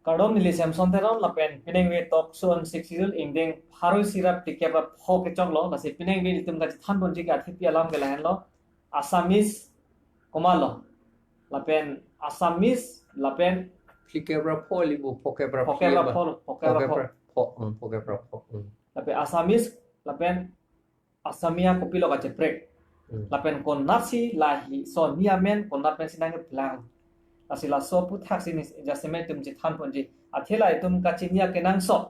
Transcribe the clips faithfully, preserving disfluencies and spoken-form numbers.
Kardom, neli Samson Teron lapen piningve Talk Show on Sixth Schedule ingdeng pharo isi ra phlikep ra pho kechoklo, lasi piningve ilitum kachethan ponji ke athepi alam ke lahenlo. Assamese komatlo? Lapen Assamese lapen phlikep ra pho li bu, phokep ra phokep ra phli ba. Pho, phokep ra phokep pho. Ra pho, hmm, phokep ra pho. Hmm. Lapen Assamese lapen Asamiya kopilo kacheprek. Hmm. Lapen konatsi lahi ason ni amen konat pensi nangkeplang. Lasi laso aputhak si neli jasemet atum chethan ponji. Athe la itum kachini akenangsot.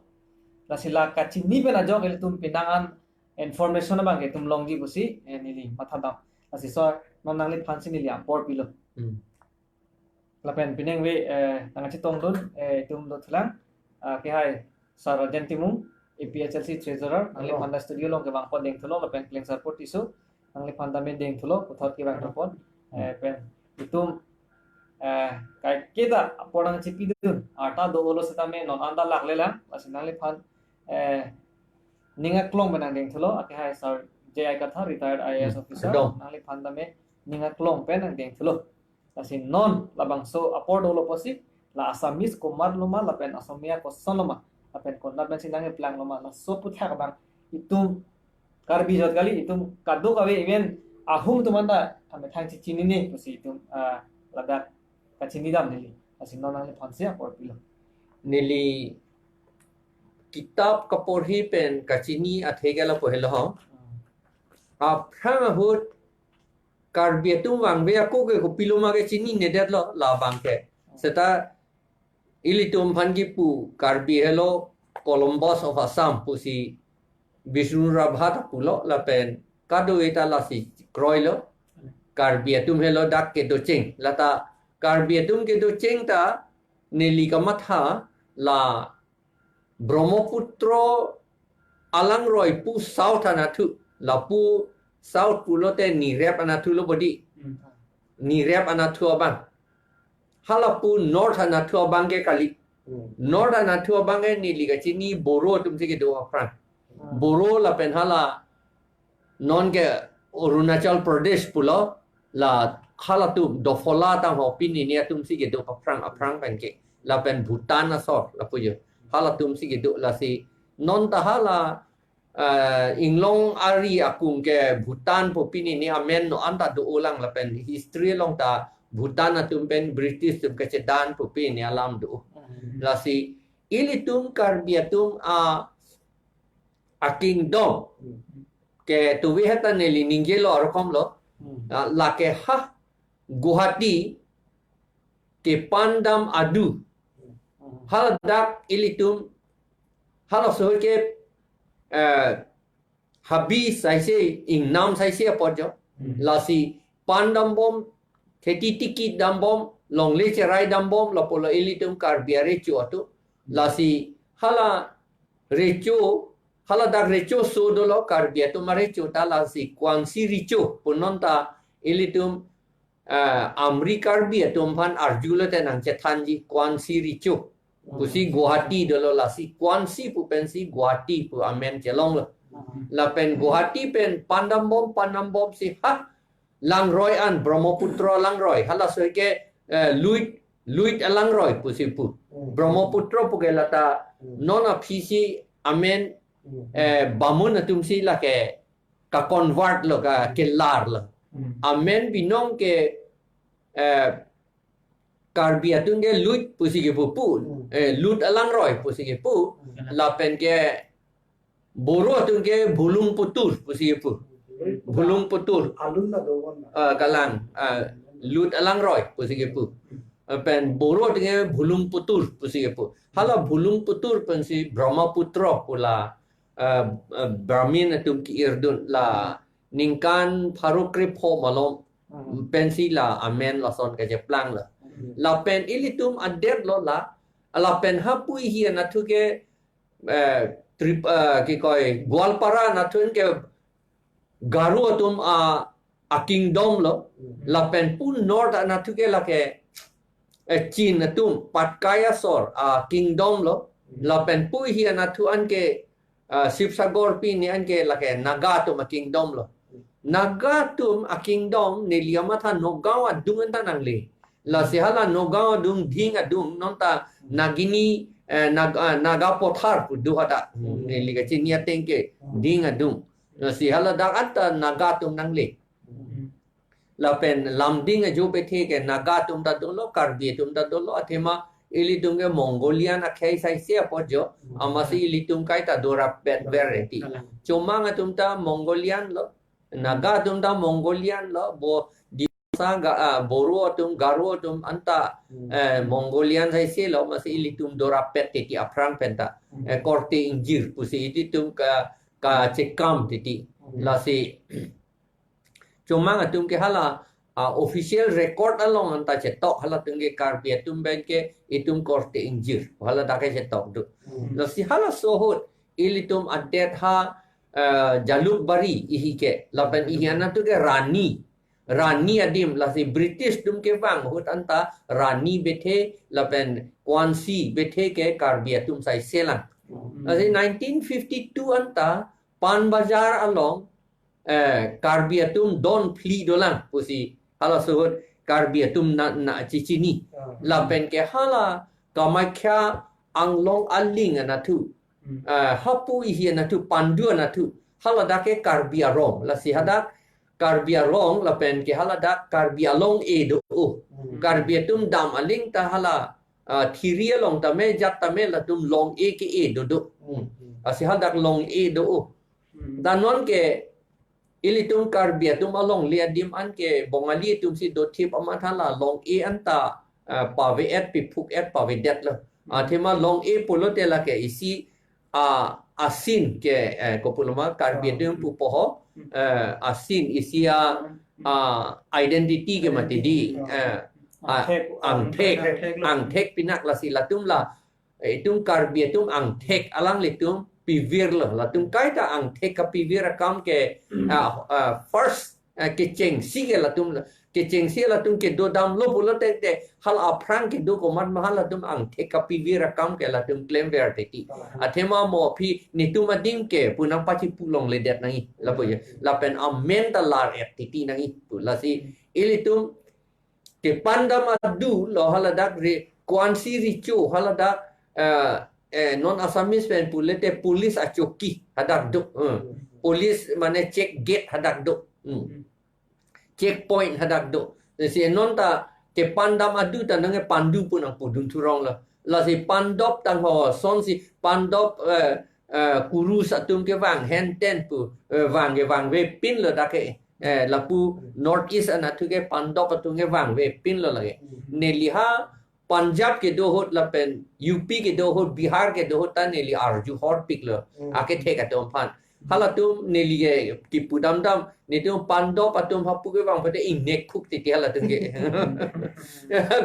Lasi la kachini pen ajok ilitum pinangan information abang ke itum longji pusi, eh, neli matha dam. Lasi laso non nangliphan si neli apor pilo. Hmm. Lapen piningve, eh, nangchetongdun, eh, itum dothulang, ah, kehai Sir Rajen Timung, A P H L C Treasurer, nangliphan ta studio along kevang apot dengthulo, lapen Klengsarpo Tisso, nangliphan ta me dengthulo, puthot kevang apot, eh, pen itum, eh, kaiketa apor nangchepidun, arta dolo setame non anta laklelang, lasi nangliphan, eh, ning aklong pen nangdengthulo, akehai Sir J I Kathar, retired I A S officer, kardom, nangliphan ta me ning aklong pen nangdengthulo. Lasi non labangso apor dolo pusi, la Assamese komatlo ma, lapen Asamiya kosonlo ma, lapen konat pensi nangkeplang lo ma, laso aputhak abang itum Karbi ajat kali, itum kadokave, even ahum atum anta amethang chechinine pusi itum, ah, ladak kachini dam neli. Lasi non nangliphan si apor pilo. Neli kitap kaporhi pen kachini athe ke lapu helo ho. Hmm. Aphrang ahut Karbi atum vangve ako ke kopilo ma ke chininedet lo labang ke. Seta ilitum aphan kipu Karbi helo Columbus of Assam pusi Bishnu Rabha ta pulo lapen kado-eta lasi kroilo. Karbi atum helo dak kedocheng. Lata Karbi atum kedocheng ta neli kamatha la Brahmaputra alangroi pu south anatthu, lapu south pulote nirep anatthu lo bodi. Hmm. Nirep anatthu abang. Halapu north anatthu abang ke kali. Hmm. North anatthu abang ke neli kachini Boro atum si kedo aphrang. Hmm. Boro lapen hala non ke Arunachal Pradesh pulo, la halatum dophola tang ho pini ni atum si kedo aphrang aphrang pen ke. Lapen Bhutan asor lapu jo. Halatum si kedo lasi non ta hala, eh, inglong ari akung ke Bhutan pu pini ni amen non anta do-olang lapen history along ta Bhutan atum pen British atum kachedan pu pini alam do. Hmm. Lasi ilitum Karbi atum a akingdom. Hmm. Ke tuvi heta neli ningjelo arokom lo. Hmm. Ah, lake ha Guwahati ke pandam adu. Hmm. Haladak ilitum, halaso ke, eh, habi saise, ingnam saise apot jo. Hmm. Lasi pandambom, kheti tiki dambom, longle cherai dambom, lapulo ilitum Karbi arecho atum. Lasi hala recho, haladak recho so dolo Karbi atum arecho ta lasi ko-ansi recho pu non ta ilitum, eh, Amri Karbi atum aphan arjulo te nangchethanji ko-ansi recho. Pusi Guwahati dolo lasi ko-ansi pu pensi Guwahati pu amen chelonglo. Lapen Guwahati pen pandambom, pandambom si ha langroi an, Brahmaputra langroi. Halaso ke, eh, Luit, Luit alangroi pusi pu. Hmm. Brahmaputra pu ke lata, hmm, non aphi si amen, hmm, eh, Bamun atum si lake ka-convert lo, ka, hmm, kelar lo. Hmm. Amen binong ke, eh, Karbi atum ke Luit pusi kepu pu. Hmm. Eh, Lut alangroi pusi kepu. Hmm. Lapen ke Boro atum ke Bulung Putur pusi kepu. Bulung Putur. Alun na dogon na. Ah, kalang, ah, Lut alangroi pusi kepu. Ah, pen Boro atum ke Bulung Putur pusi kepu. Hala Bulung Putur pensi Brahmaputra pu la, ah, ah, Brahmin atum ke-irdun la ningkan pharo krepho malom, hmm, pensi la amen lason kacheplang la. Hmm. Lapen ilitum adet lo la, lapen ha puihi anatthu ke, eh, Trip-, eh, kikoi, Goalpara anatthu ke Garo atum a, a kingdom lo, hmm, lapen pu north anatthu ke lake, eh, Chin atum, Patkai asor a kingdom lo, hmm, lapen puihi anatthu an ke, ah, Sibsagar pini an ke lake Naga atum a kingdom lo. Naga atum a kingdom neli amatha Nagaon adung anta nangle. Lasi hala Nagaon adung, Dhing adung, non ta Nagini, eh, Nag-, ah, Naga Pothar pu do hadak. Hmm. Neli kachini ateng ke Dhing adung. Lasi haladak anta Naga atum nangle. Hmm. Lapen Lumding ajo bethe ke Naga atum ta dolo, Karbi atum ta dolo, athema ilitum ke Mongolian akhei saise apot jo, amatsi ilitum kaita dorapet ver ti. Chomang atum ta Mongolian lo, Naga atum ta Mongolian lo, bo Dimasa ga, ah, Boro atum, Garo atum anta, eh, Mongolian saise lo, amatsi ilitum dorapet ti aphrang penta. Eh, korte ingjir pusi ilitum ka, kachekam ti. Lasi Chomang atum ke hala, ah, official record along anta chetok, halatum ke Karbi atum pen ke itum korte ingjir, haladak ke chetok do. Hmm. Lasi halaso ahut ilitum adet ha, eh, Jalukbari ihi ke, lapen ihi anatthu ke Rani. Rani adim, lasi British atum kevang ahut anta Rani bethe lapen Kuansi bethe ke Karbi atum saise lang. Hmm. Lasi nineteen fifty-two anta Panbazar along, eh, Karbi atum don phli dolang pusi halaso ahut Karbi atum na, na chichini. Ah. Lapen ke hala Kamakhya Anglong aling anatthu. Hmm. Eh, hapu ihi anatthu, Pandu anatthu. Haladak ke Karbi arong. Lasi hadak Karbi arong lapen ke haladak Karbi along-e do. Hmm. Karbi atum dam aling ta hala, ah, thiri along tame, jat tame latum long-e ke-e dodo. Hmm. Lasi hadak long-e do. Hmm. Danon ke ilitum Karbi atum alongle adim an ke Bongali atum si dothip amat hala long-e anta, ah, pave-et, piphuk-et, pavedet lo. Hmm. Athema long-e pulote lake isi, ah, asin ke, eh, kopuloma Karbi atum pupo ho, eh, asin isi a, ah, identity ke mati di, eh, ah, angthek, angthek, angthek pinak lasi latum la, eh, itum Karbi atum angthek alanglitum pivir lo, latum kaita angthek kapivir akam ke, ah, ah, first, eh, kechengsi ke latum, kechengsi latum kedo damlo pulote te hal aphrang kedo komat ma halatum angthek kapivir akam ke latum klemver titi. Athema mo aphi netum adim ke pu nangpachipu longledet nangji lapu ya. Lapen amen ta lar-et titi nangji pu. Lasi ilitum kepandam adu lo haladak re, Kuansi Recho haladak, eh, eh, non Assamese pen pulote police achoki hadak do. Eh. Police mane check gate hadak do. Hmm. Checkpoint hadak do. Lasi non ta kepandam adu ta nangkepandu pu nangpudun thurong lo. Lasi pandop tangho sonsi pandop, eh, eh, kurus atum kevang henten pu, eh, vang kevangvepin lo dak ke. Eh, lapu North East anatthu ke pandop atum kevangvepin lo lake. Hmm. Neli ha Punjab kedo ahut lapen U P kedo ahut, Bihar kedo ahut ta neli arju horpik lo. Hmm. Akethek atum aphan. Halatum neli ke kipu damdam, netum pandop atum hapu kevang pade ingnek khuk titi halatum ke.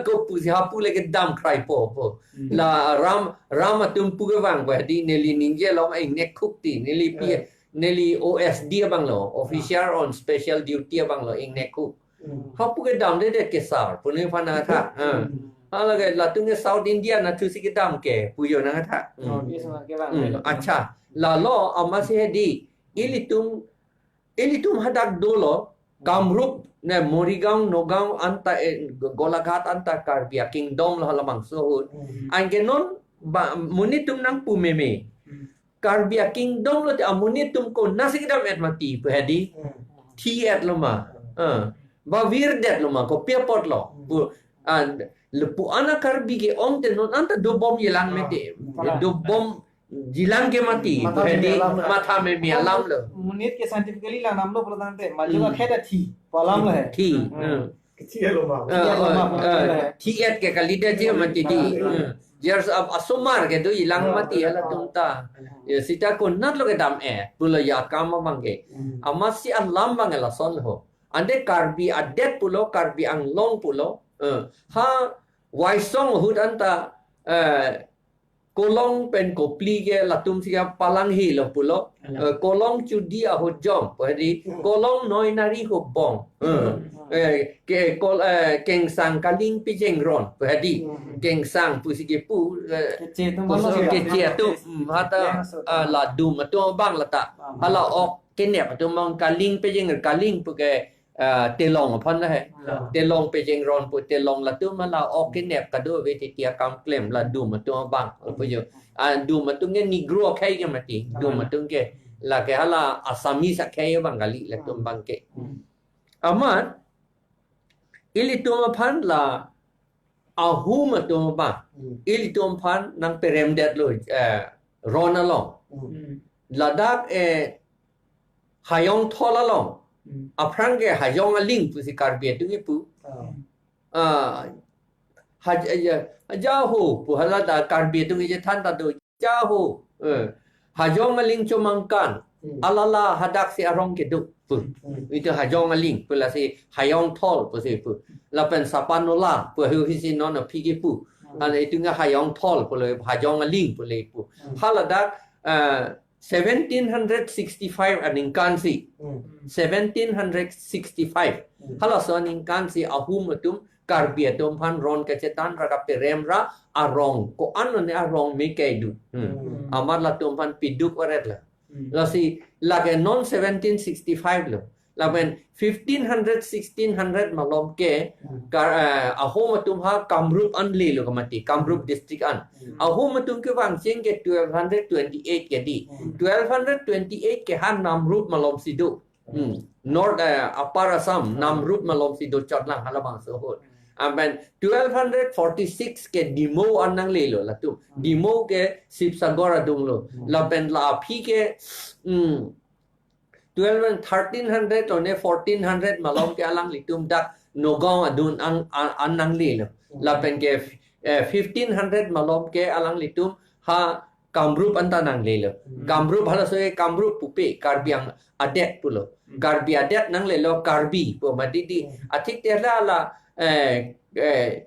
Kopusi hapu le kedam kraipo po. Hmm. La Ram, Ram atum pu kevang pade neli ningje long ingnek khuk ti, neli pi, eh, neli O S D abang lo, Officer on Special Duty abang lo, ingnek khuk. Hmm. Hapu kedamdedet kesar, pu nangphan nangtha. Hmm. Hala ke latum ke South India anatthu si kedam ke, pu jo nangtha. Hmm. North East ma kevang. Hmm. Acha, lalo amatsi hedi, ilitum, ilitum hadak dolo, Kamrup, ne Morigaon, Nagaon anta, eh, Golaghat anta Karbi a-kingdom lo halabangso ahut. Hmm. Anke non ba, monit atum nangpu meme. Hmm. Karbi a-kingdom lote amonit atum konatsi kedam-et mati pu hedi. Hmm. Thi-et lo ma. Hmm. Eh. Ba virdet lo ma, kopi apot lo. Hmm. Pu, ah, lapu-an a-Karbi ke-ong te non anta dobom jilang mati. Ah. Dobom jilang ke mati. Matha pu hedi, meme alam lo. Matha meme alam lo. Monit ke scientifically langdamlo pulo tangte, majok, hmm, akhei ta thi pu alam lo he. Thi. Hmm. Hmm. Kethia lo ma. Eh, kethia lo ma, eh, kethia lo ma. Thi-et ke kalidet ji mati di. Hmm. Hmm. Jers ab asomar kedo jilang, ah, mati halatum ta. Hmm. Ya, seta konat lo kedam-et pulo ya akam abang ke. Hmm. Amatsi alam abang lason ho. Ante Karbi adet pulo, Karbi Anglong pulo. Eh, ha Waisong ahut anta, eh, Kolong pen Kopili ke latum si palang helo pulo. Alang. Eh, Kolong Chudi ahut jong pu hedi. Hmm. Kolong Noinari hubong. Eh, hmm, eh, ke kol, eh, Kengsang Kaling Pejeng Ron pu hedi. Hmm. Kengsang pusi kepu, eh, keche atum, pusi, alo, keche atum, hmm, hata, yang so, ah, ladum atum abang lata. Ah. Hala ok kenep atum abang Kaling Pejeng, Kaling pu ke, ah, Telong aphan lahai. Ya. Telong Pejengron pu Telong latum hala ok kenep kado ave titi akam klem la dum atum abang. Lapu jo. Ah, dum atum ke Negro akhei ke mati. Dum atum ke. Lake hala Assamese akhei abang kali latum abang ke. Amat, ilitum aphan la ahum atum abang. Hmm. Ilitum aphan nangperemdetlo, eh, ron along. Hmm. Ladak, eh, Hayong Thol along. Hmm. Aphrang ke Hajong Aling pusi Karbi atum kipu. Ah. Ah, Haj-, eh, Hajaho pu hala ta Karbi atum kechethan ta do. Hajaho. Eh. Hajong Aling Chomangkan. Hmm. Alala hadaksi arong kedo pu. Hmm. Itum Hajong Aling pu lasi Hayong Thol pusi pu. Lapen Sapanola pu hu hisi non aphi kipu. Hmm. Hala itum ke Hayong Thol pulo, Hajong Aling pulo pu. Hmm. Haladak, eh, seventeen hundred sixty-five aningkan si. Hmm. Seventeen hundred sixty-five. Hmm. Halaso aningkan si ahum atum Karbi atum aphan ron kachethan ra kaperem ra arong. Ko-an ne arong me kaidu. Hmm. Hmm. Amat latum aphan piduk varet la. Hmm. Lasi lake non seventeen sixty-five lo. Lapen fifteen hundred, sixteen hundred malom ke, hmm, Kar-, eh, ahum atum ha Kamrup an lelo ke mati, Kamrup district an. Hmm. Ahum atum kevangcheng ke twelve hundred twenty-eight ke di. Hmm. Twelve hundred twenty-eight ke ha Namrup malom si do. Hmm. North, eh, Upper Assam, Namrup malom si do chotlang halabangso ahut. Lapen twelve hundred forty-six ke Dimo an nanglelo latum. Dimo ke Sibsagar adung lo. Hmm. Lapen la aphi ke, hmm, twelve and thirteen hundred one fourteen hundred malom ke alanglitum dak Nagaon adung an, an, an nanglelo. Hmm. Lapen ke, eh, fifteen hundred malom ke alanglitum ha Kamrup anta nanglelo. Hmm. Kamrup halaso ke Kamrup pupe, Karbi ang adet pulo. Hmm. Karbi adet nanglelo Karbi pu mati di. Hmm. Athik te la la, eh, eh,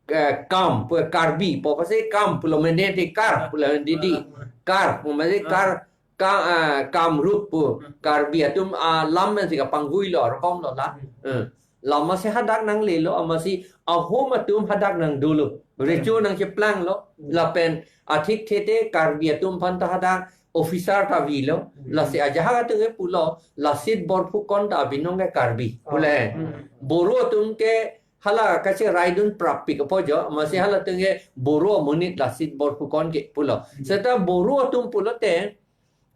eh, Kam pu Karbi pu pasi Kam pulo mene di Kar pulo mene di. Hmm. Kar pu mati Kar, Ka-, eh, Kamrup pu. Hmm. Karbi atum alam men si kapangvui lo, rokom lo la. Hmm. Eh. Lama si hadak nanglelo, amatsi ahum atum hadak nangdolo. Recho nangcheplanglo, lapen athik thete Karbi atum aphan ta hadak officer ta avelo, lasi ajahak atum ke pulo, Lasit Borphukan ta abinong ke Karbi. Pule. Hmm. Boro atum ke hala kacheraidun prapik apo jo, amatsi halatum ke Boro amonit Lasit Borphukan ke pulo. Hmm. Seta Boro atum pulote,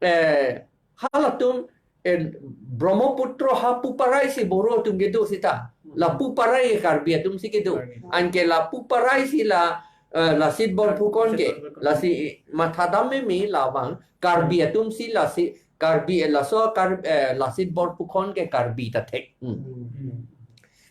eh, halatum, eh, Brahmaputra ha puparai si Boro atum kedo seta. Hmm. La puparai Karbi atum si kedo. Karbi. Anke la puparai si la, eh, Lasit Borphukan ke, Lasit Borphukan. Lasi mathadam meme labang, Karbi atum si lasi, Karbi, eh, laso Kar-, eh, Lasit Borphukan ke Karbi ta thek. Hmm. Hmm.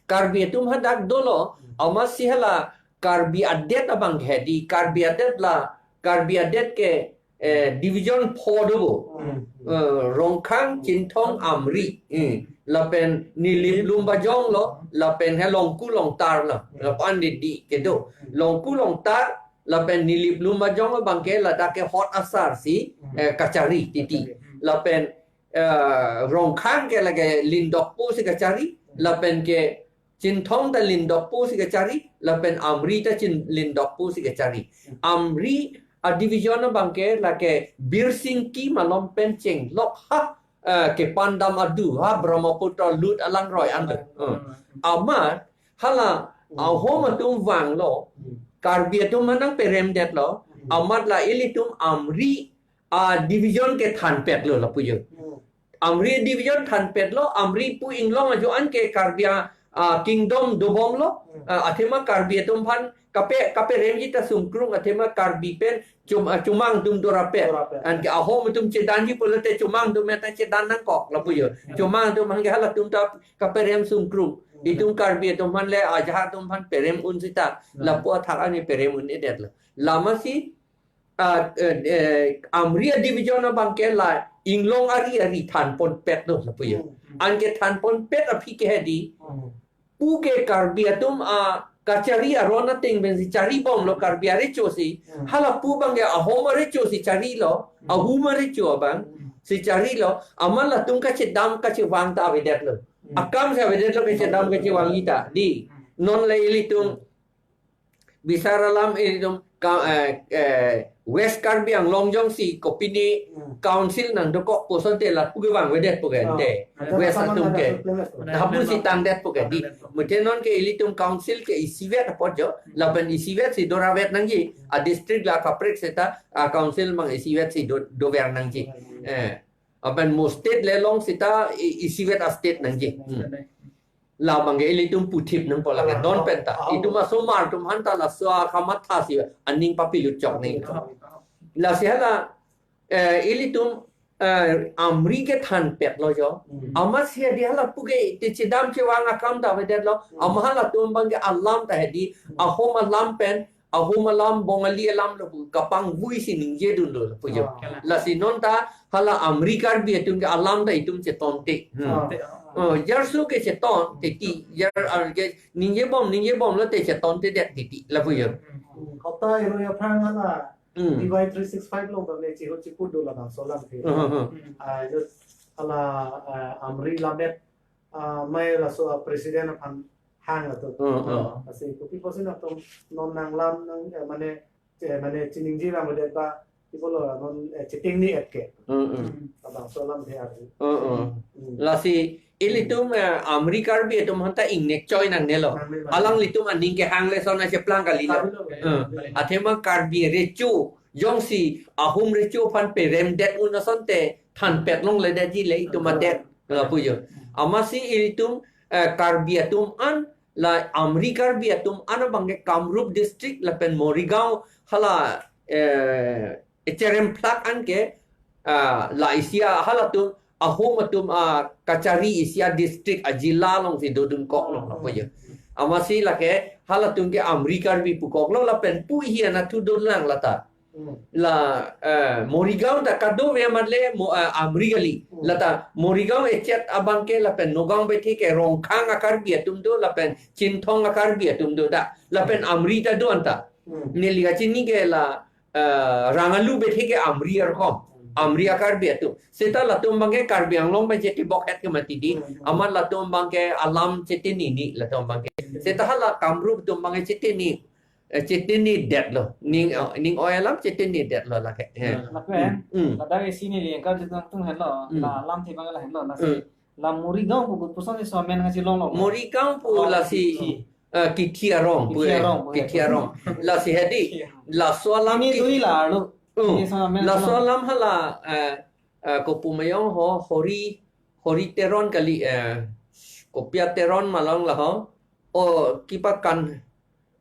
Karbi atum hadak dolo, amatsi hala Karbi adet abang ke di, Karbi adet la, Karbi adet ke, eh, division pho do bo. Hmm. Eh, Rongkhang, Chinthong, Amri. Hmm. Lapen Nilip Lumbajong lo, lapen he Longku Longtar lo. Hmm. Lapen di di kedo. Hmm. Longku Longtar, lapen Nilip Lumbajong abang ke ladak ke hot asar si, hmm, eh, kachari titi. Kachari. Hmm. Lapen, eh, Rongkhang ke lake Lindokpo si kachari, hmm, lapen ke Chinthong ta Lindokpo si kachari, lapen Amri ta Chin Lindokpo si kachari. Hmm. Amri a division abang ke lake Birsing Ki malom pen chenglok ha, eh, kepandam adu ha Brahmaputra lut alangroi an do. Hmm. Hmm. Amat hala, hmm, ahum atum vanglo, hmm, Karbi atum aphan nangperemdetlo, hmm, amat la ilitum Amri a division ke thanpetlo lapu jo. Hmm. Amri division thanpetlo, Amri pu inglong ajo an ke Karbi a, a, kingdom dobomlo, hmm, a, athema Karbi atum aphan kape, kaperemji ta sungkrung athema Karbi pen chum, a, chomang atum dorapet. Dorapet. Anke ahum atum chedanji pulote chomang atum ta chedan nangkok lapu jo. Hmm. Chomang atum aphan ke halatum ta kaperem sungkrung. Hmm. Itum Karbi atum aphan le ajahak atum aphan perem un seta. Hmm. Lapu athak ani perem un-edetlo. Lama si ah, eh, eh, Amri a division abang ke la inglong ari ari thanponpetlo lapu jo. Hmm. Anke thanponpet aphi ke hedi. Hmm. Pu ke Karbi atum a kachari aron ateng pen si charibomlo Karbi arecho si. Hmm. Hala pu abang ke ahum arecho si charilo. Hmm. Ahum arecho abang, hmm, si charilo. Amat latum kachedam kachevang ta avedetlo. Hmm. Akam si avedetlo kachedam kachevangji ta. Di. Hmm. Non le ilitum, hmm, bisar alam ilitum ka, eh, eh, West Karbi Anglong jongsi kopine Hmm. council nangdokok pu asonte lapu ke vangvedet pu ke Ah, ante. Ada West sama atum ada ke. Supplement tu. Hapun si tangdet pu ke di. Tangdet pu. Mate non ke ilitum council ke isivet apot jo. Lapen isivet si doravet nangji. A district la kaprek seta a council mang isivet si do, dover nangji. Hmm. Eh. Lapen mo state le long seta i, isivet a state nangji. Hmm. Labang ke ilitum puthip nangpo lake Ah, non ah, penta. ah. Itum asomar atum aphan ta laso akamatha si aning papilut chok ni. Lasi hala, eh, ilitum, eh, Amri ke thanpet lo jo. Hmm. Amatsi hedi hala puke te chedam chevang akam ta avedet lo. Hmm. Ama halatum abang ke alam ta hedi. Hmm. Ahom alam pen, Ahom alam, Bongali alam lo pu kapangvui si ningje dunlo pu jo. Ah. Lasi non ta hala Amri Karbi atum ke alam ta itum chetonte. Hmm. Ah. Oh, jarso ke cheton titi, jar ar ke ningje bom, ningje bom lote chetontedet titi lapu jo. Hmm. Kota iro ya phrang hala Hmm. D Y three six five lo ba me chiho chipu do labangso alam ke. Hmm, hmm, hmm. Ah, just hala, ah, Amri Lamet, ah, mai laso, ah, president aphan hang atum. Hmm, hmm. Ah, lasi kopi pusi nangtum non nanglam nang, eh, mane, eh, mane chiningje nang mane ba, ipo lo non, eh, chitingni et ke. Hmm, hmm. Labangso alam the arju. Hmm, hmm. Hmm. Lasi ilitum, eh, Amri Karbi atum aphan ta ingnek choi nangnelo. Nangnelo. Alanglitum aning kehang le sona cheplang kali lo. Kali lo. Hmm. Athema Karbi recho jongsi Ahom recho aphan peremdet un asonte thanpet longledetji le itum adet. Lapu jo. Amatsi ilitum, eh, Karbi atum an la Amri Karbi atum an abang ke Kamrup district lapen Morigaon hala, eh, echeremphlak an ke, ah, la isi a halatum Ahom atum a kachari isi a district a jila along si dodunkok lo lapu jo. Amatsi lake halatum ke Amri Karbi pukok lo lapen pu hi anatthu dolang lata. Hmm. La, eh, Morigaon ta kadokave amat le mo, eh, Amri kali. Hmm. Lata Morigaon echet abang ke lapen Nagaon bethe ke Rongkhang a Karbi atum do lapen Chinthong a Karbi atum do da. Lapen Hmm. Amri ta do anta. Hmm. Neli kachini ke la, eh, Rangalu bethe ke Amri arkom. Hmm. Amri a Karbi atum. Seta latum abang ke Karbi Anglong abang chetibok et ke mati di. Hmm. Amat latum abang ke alam chetini ni latum abang ke. Hmm. Seta hala Kamrup atum abang ke chetini. Eh, chetini det lo. Ning, eh, ning oi alam chetini det lo lake. Eh. Lapen, Hmm. ladak isi neli yang kau jitang tung henlo, Hmm. la lamthe abang la henlo, lasi, Hmm. la Morigaon pu puson si somen ngasi long lo. Morigaon pu Oh, lasi, Kithi. Eh, Kithi arong pu Kithi eh. Arong pu eh. Kithi arong. Lasi hedi, Kithi arong. Laso alam Ini ki- tu ila lo. Hmm. Ini somen Laso long. Alam hala, eh, eh, kopu mayong ho, Hori, Hori Teron kali, eh, kopi a Teron ma long la ho. O, kipakan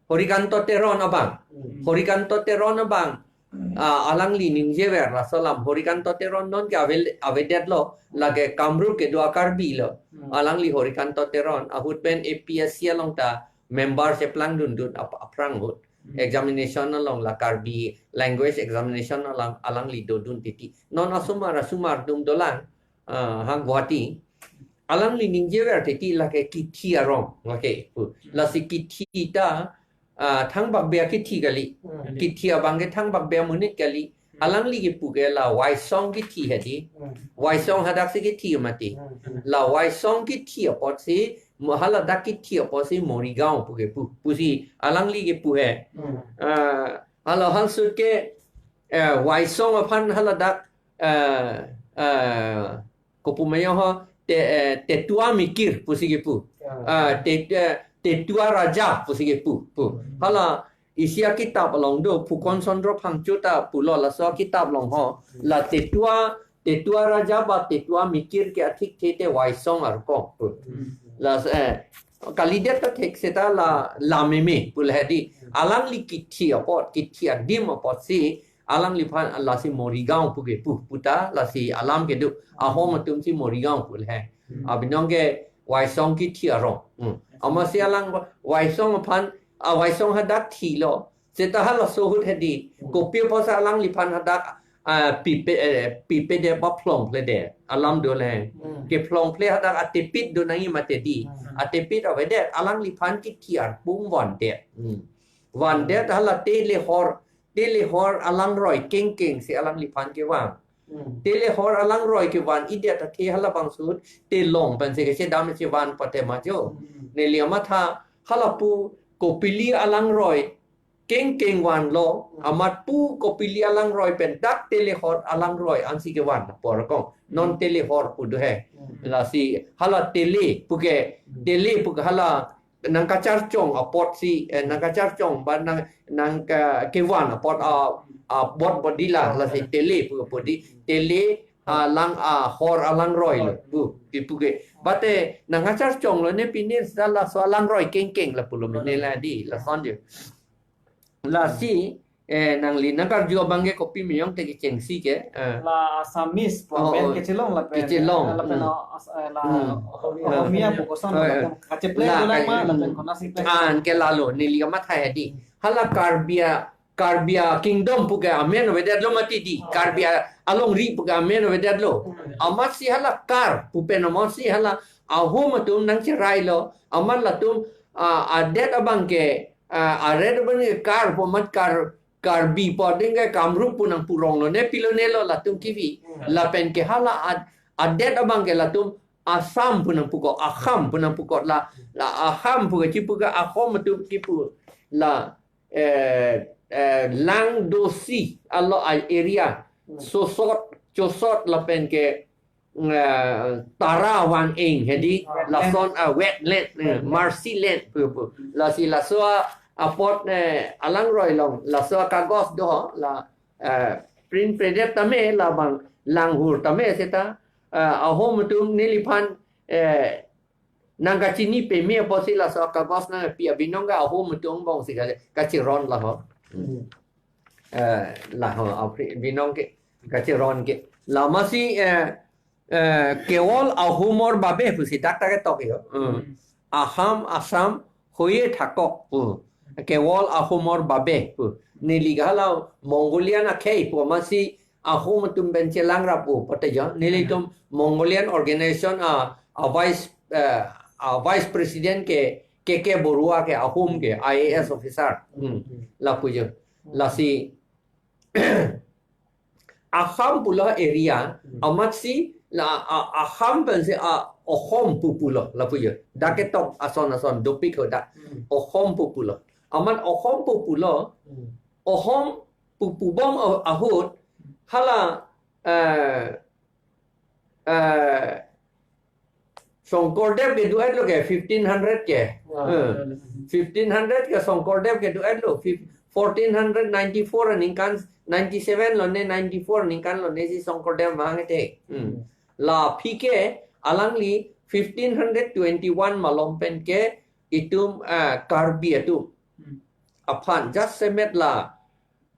Horikanto Teron abang. Hmm. Horikanto Teron abang. Hmm. Ah, alangli ningjever laso alam. Horikanto Teron non ke avel-, avedet lo. Lake Kamrup kedo a Karbi lo. Hmm. Alangli Horikanto Teron. Ahut pen A P S C along ta member cheplang dundun ap-, aphrang ahut. Hmm. Examination along la Karbi language examination along alangli dodun titi. Non asomar, asomar atum dolang. Ah, ha Guwahati. Alangli ningjever titi lake Kithi arong, lake pu. Lasi Kithi ta, ah, thangbak bia Kithi kali. Hmm. Kithi abang ke thangbak bia monit kali. Hmm. Alangli kepu ke la Waisong Kithi hedi. Hmm. Waisong hadak si Kithi mati. Hmm. La Waisong Kithi apot si, mo-, haladak Kithi apot si Morigaon pu kepu. Pusi alangli kepu he. Hmm. Ah, hala hal sut ke, eh, Waisong aphan haladak, eh, eh, kopu mayong ho, te, eh, Tetua Mikir pusi kepu. Ya. Ah, te, eh, Tetua Raja pusi kepu, pu. Hmm. Hala isi a kitab along do, Phukan Chandra Phangcho ta pulo laso a kitab along ho. Hmm. La Tetua, Tetua Raja ba Tetua Mikir ke athikthe te Waisong arkom, pu. Hmm. La, eh, kalidet ta thek seta la, la meme, pu le hedi. Hmm. Alangli Kithi apot, Kithi adim apot si, alangliphan lasi Morigaon pu kepu, puta lasi alam kedo, Ahom atum si Morigaon pu le he. Hmm. Abinong ke Waisong Kithi arong. Hmm. Amatsi alang Waisong aphan, ah, Waisong hadak thilo. Seta halaso ahut hedi. Hmm. Kopi apotsi alangliphan hadak, ah, pipe, eh, pipedet ba phlongphledet. Alam do le. Hmm. Kephlongphle hadak atepit do nangji mati di. Hmm. Atepit avedet alangliphan Kithi arpung vandet. Hmm. Vandet hala te le hor Te le hor alangroi kengkeng si alangliphan kevang. Hmm. Te le hor alangroi kevan-idet athe halabangso ahut te long pensi kachedam chevan pate ma jo. Hmm. Neli amatha halapu kopili alangroi, kengkeng vanlo, amat pu kopili alangroi pen dak Telehor alangroi ansi kevan apor kong. Non Telehor pu do he. Lasi hala Tele puke, Tele puke hala nangkacharchong apotsi, eh, nangkacharchong ba nang, nangka kevan apot a, a bot bodi la, lasi Tele pu bodi, Tele alang ahor alangroi lo pu, pu ke. Bate nangkacharchonglo ne pine sa laso alangroi kengkeng la pulo mene la di, lason je. Lasi, eh, nangli nangkarju abang ke kopi meyong te kechengsi ke, eh. La Assamese pu Oh, amen oh. kechelong lapen. Kechelong. Lapen Hmm. as- eh, la Hmm. Ohomia, Hmm. Ohomia pu koson Oh, lapen eh. kachepleng La, dolang ma eh, lapen hmm. konasi pleng. An ke lalo, neli kamatha hedi. Hala Karbi a, Karbi a kingdom puke amen avedetlo mati di. Oh. Karbi a alongri puke amen avedetlo. Hmm. Amatsi hala Kar pu pen amatsi hala Ahom atum nangcherailo. Amat latum, ah, adet abang ke, ah, adet abang ke Kar pu amat Kar, Karbi pu ading ke Kamrup pu nangpuronglo ne pilonelo latum kivi. Hmm. Lapen ke hala ad-, adet abang ke latum Assam pu nangpuko, Aham pu nangpuko la, la Aham pu kechipu ke Ahom atum kipu la, eh, eh, Langdosi alo a area. Hmm. Sosot, Chosot lapen ke, eh, Tara Vang Eng hedi Wetland. Lason a wetland, eh, Hmm. marshland pu pu. Lasi laso a apot, eh, alangroi along, laso a kagos do la, eh, print predet tame labang langhur tame seta, eh, Ahom atum neliphan, eh, nangkachini peme apotsi laso a kagos nangpi abinong ke Ahom atum angbongsi ka, kachiron laho. Hmm. Eh, laho apri binong ke kachiron ke. Lamasi, eh, eh, kewol Ahomor babe pusi dak ta ketok yo. Hmm. Hmm. Aham, Assam, hoye thakok. Hmm. Kewol Ahomor babe pu. Neli ke hala Mongolian akhei pu amatsi Ahom atum pen chelangrap pu pate jo. Nelitum Mongolian organization a, a vice, eh, a vice president ke K K Borua ke Ahom ke I A S officer. Hmm. Lapu jo. Lasi Aham pulo area, Hmm. amatsi la a, Aham pensi a Ohom pu pulo lapu jo. Dak ketok ason ason dopik ho dak. Hmm. Ohom pu pulo. Amat Ohom pu pulo. Hmm. Ohom pu pubom a-, ahut hala, eh, eh, Shonkordev kedo-etlo ke fifteen hundred ke. Wow. Eh, fifteen hundred ke Shonkordev kedo-etlo. Fif-, fourteen hundred ninety-four aningkan, ninety-seven lo ne, ninety-four aningkan lo ne si Shonkordev vang ete. Hmm. Hmm. La aphi ke alangli fifteen hundred twenty-one malom pen ke itum, ah, Karbi atum. Hmm. Aphan just semet la,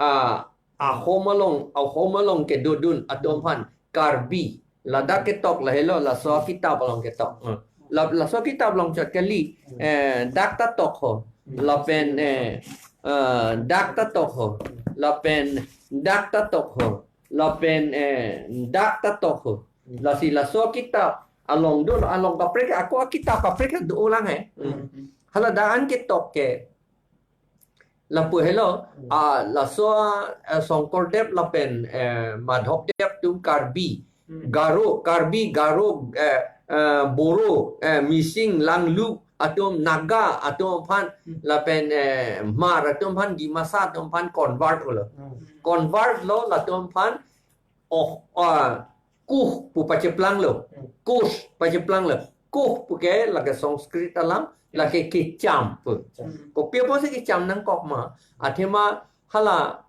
ah, Ahom along, Ahom along kedodun atum aphan Karbi. Ladak ketok lahelo, laso kitab along ketok. Hmm. La, laso kitab along chot kali, eh, dak ta tok ho. Hmm. Lapen, eh, eh, dak ta tok ho. Lapen dak ta tok ho. Lapen, eh, dak ta tok ho. Hmm. Lasi laso kitab along do, along kaprek, ako a kitab kaprek do ulang he. Hmm. Hala dak an ketok ke. Lapu helo, Hmm. ah, laso, eh, Shonkordev lapen, eh, Madhavdev atum Karbi, Hmm. Garo, Karbi, Garo, eh, eh, Boro, eh, Mising, Langlu atum, Naga atum aphan, Hmm. lapen, eh, Hmar atum aphan, Dimasa atum aphan convert lo. Hmm. Convert lo latum aphan, oh, ah, Kuh pu pacheplanglo. Hmm. Kush pacheplanglo. Kuh pu ke lake Sanskrit alam, lake kecham pu. Kecham. Kopi apotsi kecham nangkok ma, athema hala,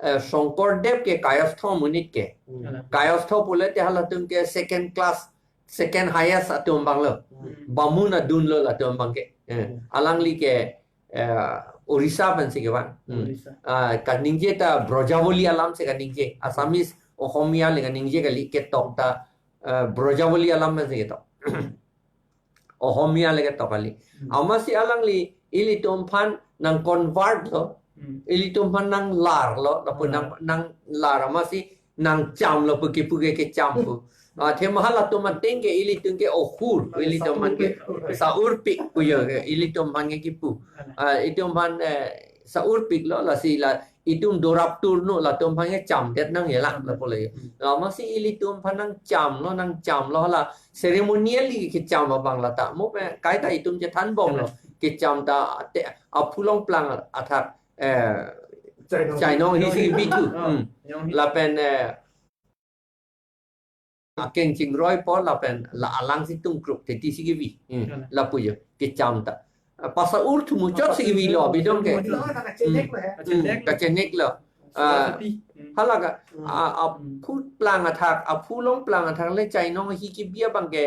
eh, Shonkordev ke kayastho monit ke. Hmm. Kayastho pulote halatum ke second class, second highest atum abanglo. Hmm. Bamun adunlo latum abang ke. Eh, Hmm. alangli ke eh, Orissa pensi kevan. Hmm. Orissa. Ah, kaningje ta Brajavali alam si kaningje. Assamese, Ohomia le kaningje kali, ketok ta, eh, Brajavali alam pensi ketok. Ohomia le ketok kali. Hmm. Amatsi alangli ilitum aphan nang convert lo. Hmm. Ilitum aphan nanglarlo, lapu Hmm. nang, nanglar amatsi nangchamlo pu kipu ke kecham pu. Ah, athema halatum ateng ke ilitum ke ohur, ilitum aphan ke saurpik pu yo ke, ilitum aphan ke kipu. Ah, itum aphan, eh, saurpik lo, lasi la itum dorap turno latum aphan ke chamdet nang yela lapu le. Amatsi ilitum aphan nangchamlo, nangchamlo hala ceremonially kecham abang lata. Mo pe kaita itum chethanbomlo. Kecham ta te aphu longplang athak. eh, Chainong. Chainong ahi si kebi thu. Ah, Hmm. Chainong ahi. Lapen, eh, akeng chingroi po lapen la alang si tungkruk teti si kebi. Hmm. Kalang. Lapu jo, kecham ta. Ah, pasa ur thu muchot si kebi lo, bidong ke. Lo, nang kachenek lo, eh. Hmm. Kachenek lo. Ah, Philosophy. Hmm. Hala ka, Hmm. ah, ah, Hmm. aphu plang athak, aphu long plang athak le Chainong ahi kebi abang ke,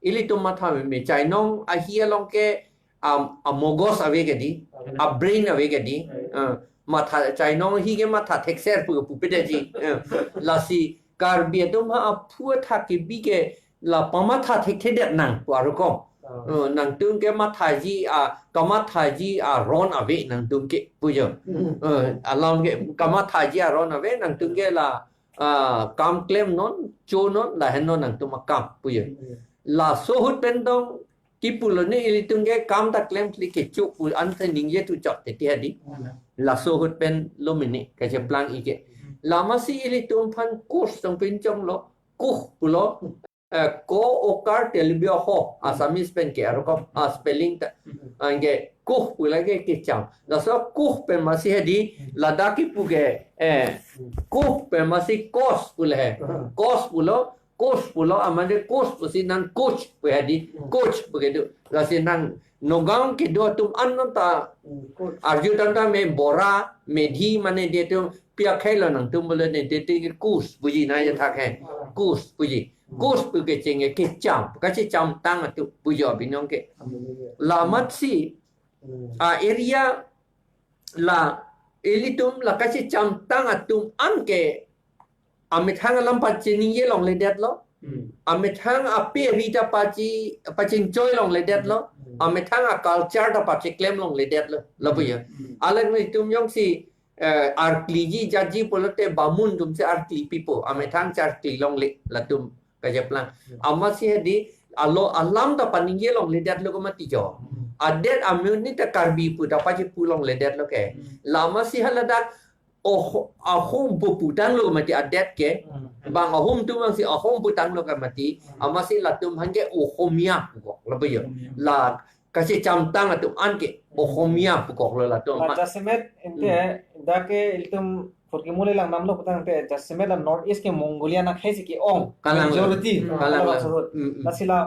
ilitum matha meme, Chainong ahi along ke, um, a mogos ave ke di, Ave. a brain ave ke di, Ave. uh, matha, Chainong ahi ke matha thekser pu, pupe de ji, uh, lasi Karbi atum ha aphu athak kebi ke la pamatha thekthedet nang pu arukom. Ah. Uh, nangtum ke mathaji a, kamathaji aron ave nangtum ke pu jo. Hmm. Uh, alam ke kamathaji aron ave nangtum ke la, ah, kam klemnon, chonon, lahennon nangtum akam pu jo. Hmm. Laso ahut pen dong kipulo ne ilitum ke kam ta klemkle kecho pu an ta ningje thu chot teti hadi. Hmm. Laso ahut pen lo mene kacheplang ike. Hmm. Lama si ilitum aphan course tong pinchong lo, kuh pulo, eh, ko okar tilbi ho, Assamese pen ke arukom, ah, spelling ta, Hmm. anke kuh pu lake kecham. Laso kuh pen masi hadi, Hmm. ladak kipu ke, eh, Hmm. kuh pen masi kos pu le he. Hmm. Kos pulo, coach pulo, amade coach pusi nang coach pu hadi, Hmm. coach pu kedo. Lasi nang Nagaon kedo atum an non ta Hmm, coach. arju tang ta me bora, medhi mane de atum pi akhei lo nangtum bole ne de te coach puji na ya thak he. Hmm. Coach puji. Hmm. Coach pu kecheng ke kecham, kachecham tang atum pu jo abinong ke. Hmm. Lamat si, Hmm. a area la ilitum la kachecham tang atum an ke amethang alam pachiningje longledet lo. Hmm. Amethang ape ri ta pachi, pachinchoi longledet lo. Hmm. Amethang a culture ta pachiklem longledet lo. Lapu ya. Hmm. Alek nelitum jongsi, eh, arkliji jatji pulote bamun atum si arkli pipo. Amethang si arkli longle latum kacheplang. Hmm. Amat si hadi alo alam ta paningje longledet lo ke mati jo. Hmm. Adet amunit ta Karbi pu ta pachipu longledet lo ke. Hmm. Lama si haladak oh, ahom pu putang lo mati adet ke. Hmm. Bang ahom atum bang si ahom putang lo ke mati. Hmm. Amat si latum aphan ke Ohomia pukok lapu ya. Ohomia. La kachecham tang atum an ke Ohomia pukok lo latum La aphan. Jasemet ente Hmm. dak ke ilitum phurkimo le lang nam lo putangte jasemet la North East ke Mongolia akhei si ke-ong. Kalang lo. Majority. Hmm. Kalang lo. Kalang lo. Hmm, hmm. Lasi la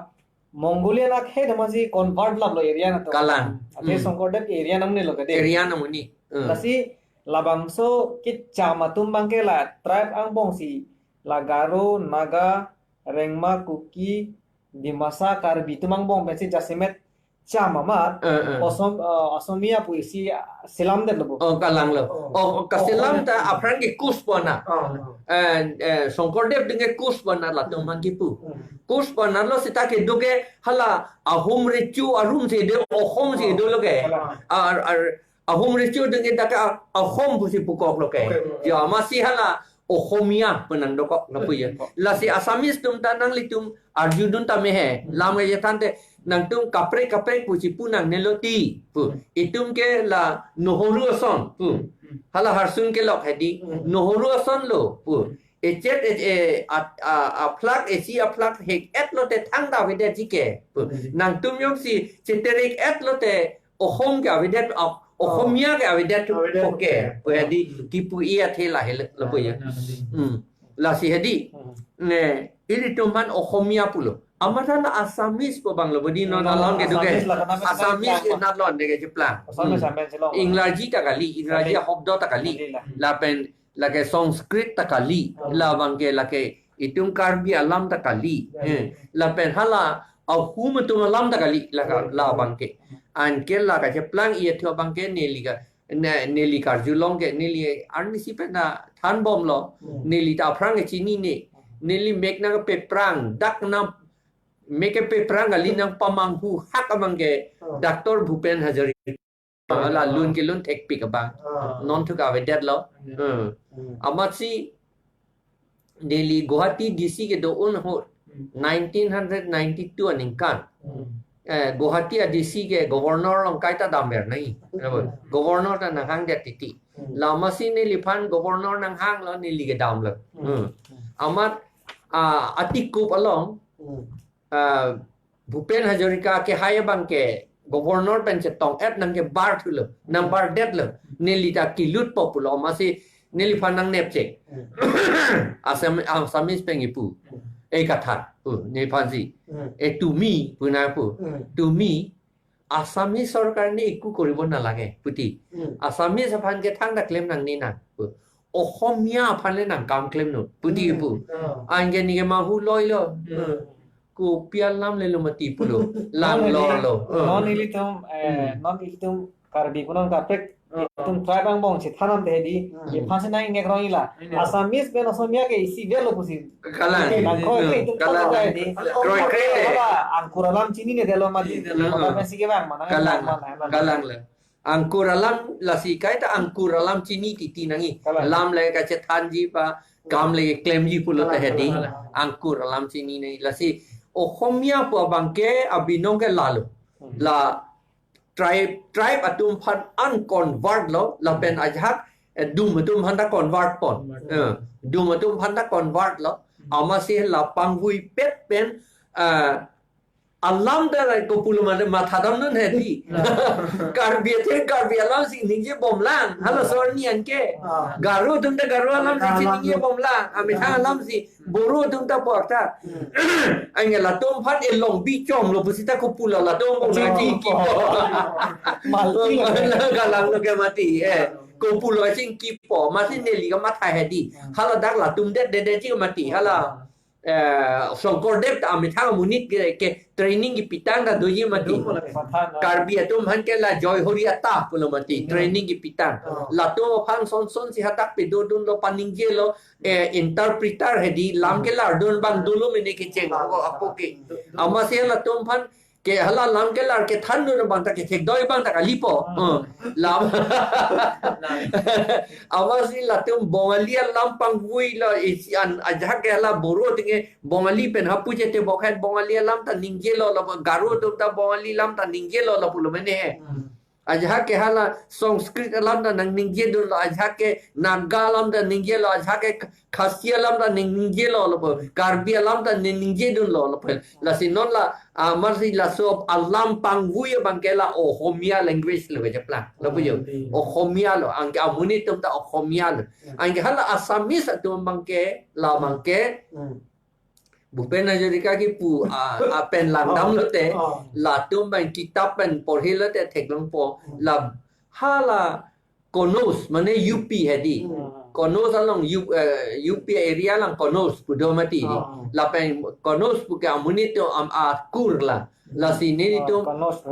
Mongolia akhei damsi convert lap lo area na to. Kalang. Ate Hmm. Shonkordev area nam ne lo kade. Area nam ni. Hmm. Lasi labangso kecham atum bang ke la tribe angbong si la Garo, Naga, Rengma, Kuki, Dimasa, Karbi atum angbong pensi jasemet cham amat. Eh, eh. Osom, eh, Osomia pu isi, ah, selam det lo bo. Oh, kalang lo. Oh. Oh, kaselam Oh, ta oh. aphrang ke kus pona. Oh. Eh, eh, Shonkordev ding ke kus pona latum Hmm. aphan kipu. Hmm. Kus pona lo seta kedo ke hala Ahom recho arum si do, Ohom si Oh. do lo ke. Kalang. Ar, ar, Ahom recho ding ke dak ke a, Ahom pusi pukok lo ke. Okay. Ya, amat si hala Ohomia pu nang dokok lapu ya. Hmm. Lasi Assamese atum ta nanglitum arjudun tame he. Hmm. Lam ya than te nangtum kaprek kaprek pusi pu nangne lo ti pu. Hmm. Itum ke la Nohru ason pu. Hmm. Hala harsun kelok hadi. Hmm. Nohru ason lo pu. Hmm. Echet e, e, a, a, aphlak, esi aphlak hek-et lote thangta avedetji ke pu. Hmm. Nangtum jongsi cheterek-et lote Ohom ke avedet, a, Oh. Ohomia ke avedet tu Avedet oke. tu. Pu hadi Hmm. kipu iya the la hele lapu ya. Hmm. Hmm. Lasi hadi. Hmm. Ne, ilitum aphan Ohomia pulo. Amat hala Assamese pu bang lo bodi non Oh, along ke do ke. Assamese la kenapa Assamese kenapa? ke nat lon de ke cheplang. Assamese Hmm. sampai silong. Ingraji ta kali, Ingraji Kali. hobdo ta kali. Kali lah. Lapen lake Sanskrit ta kali, Oh. labang ke lake itum Karbi alam ta kali. Ya, Eh, ya. lapen hala ahum atum alam ta kali, laka, Ya, ya. labang ke. Anke la kacheplang iya thu abang ke neli ka, ne, neli karjulong ke, neli arnisi pen ta thanbom lo, Hmm. neli ta aphrang ke chinine, neli mek nangpeprang, dak nang mek kepeprang kali nangpamanghu hak abang ke, Oh. Doctor Bhupen Hazarika. Ah, la lun kelun thekpik abang. Ah. Non thu ke avedet lo. Hmm. Hmm. Hmm. Amat si neli Guwahati D C kedo-un ahut Hmm. nineteen hundred ninety-two aningkan. Hmm. Eh, Guwahati a D C ke governor along kaita damver nai. Hmm. Governor ta nanghangdet titi. Hmm. Lama si neliphan governor nanghang lo neli kedam lo. Hmm. Hmm. Amat, ah, Atikup along. Hmm. Ah, Bhupen Hazarika kehai abang ke Governor pen chetong-et nangkebar thulo, nangbar detlo. Neli ta kilut po pulo, amatsi neliphan nangnepchek. Assam, Assamese pen kipu. Ei katha, pu, neliphansi. E tumi, pu nangpu. Tumi, Assamese sorkar ne eku koribo nalage, puti. Assamese aphan ke thangta klem nangne nang, pu. Ohomia aphan le nangkam klemnon, puti pu. Anke neke mahu loilo. Kopi alam lelo mati pulo. Lang lorlo. Non ilitum, eh, non ilitum Karbi kunon kaprek, ilitum tribe angbong chethan nangte hedi. Iphansi nang ingnek rong ila. Assamese pen Assamese ke isi velo pusi. Kalang. Oke, nang koi ke itum kalang. Kalang hedi. Kroi kre. Angkur alam chinine detlo mati. Mata pensi kevang mana? Kalang. Kalang le. Angkur alam lasi kaita angkur alam chini titi nangji. Kalang. Lam le kachethanji pa, kam le klemji pulote hedi. Kalang. Angkur alam chinine lasi. Ohomia pu abangke abinong ke lalo. La tribe, tribe atum aphan an convert lo, lapen ajahak, eh, dum atum aphanta convert pon. Eh, dum atum aphanta convert lo. Amatsi la pangvui pet pen, eh, alam ta la kopulo mane mathadamnon hedi. Karbi athe Karbi alamsi ningjebomlang. Hala sorni anke. Garo atum ta Garo alamsi ningjebomlang. Amethang alamsi Boro atum ta porta. Anke latum aphan elong bichom lo pusita kopulo latum bong nangji kipo. Malti. Kalang lo ke mati. Eh, kopulo chingkipo. Amatsi neli kamatha hedi. Hala dak latum det det det ching mati. Hala eh, Shongkordev ta amethang amonit ke, ke training kepitang ta doji mati. Karbi atum aphan ke la Joy Hori Ata pulo mati, training kepitang. Latum aphan son son si hadak pedodunlo, paningjelo, eh, interpreter hedi, lam kelardun abang dolo mene kecheng ako ako ke. Amatsi latum aphan ke hala lam kelar kethandun abang ta kethekdoi abang ta kalipo. Lam. Amatsi latum Bongali alam pangvui lo isi an ajahak ke hala Boro tinge Bongali pen hapu chete bokhen Bongali alam ta ningjelo lo, Garo atum ta Bongali alam ta ningjelo lo pulo mene. Ajahak ke hala Sanskrit alam ta nangningjedunlo, ajahak ke Naga alam ta ningjelo, ajahak ke Khasi alam ta ning-, ningjelo lo po, Karbi alam ta ning-, ningjedunlo lo po. Lasi non la, ah, amatsi laso alam pangvui abangke la Ohomia language lo kejaplang. Lo pujo. Ohomia lo, anke amonit atum ta Ohomia lo. Anke hala Assamese atum abangke, la abangke, Bhupen Hazarika kipu, ah, ah, pen langdamlote, latum abang kitap pen porhilote theklongpo, la hala Kanauj, mane U P hedi. Kanauj along U-, eh, U P area along Kanauj pu do mati di. Lapen Kanauj puke amonit atum am akur la. Lasi nelitum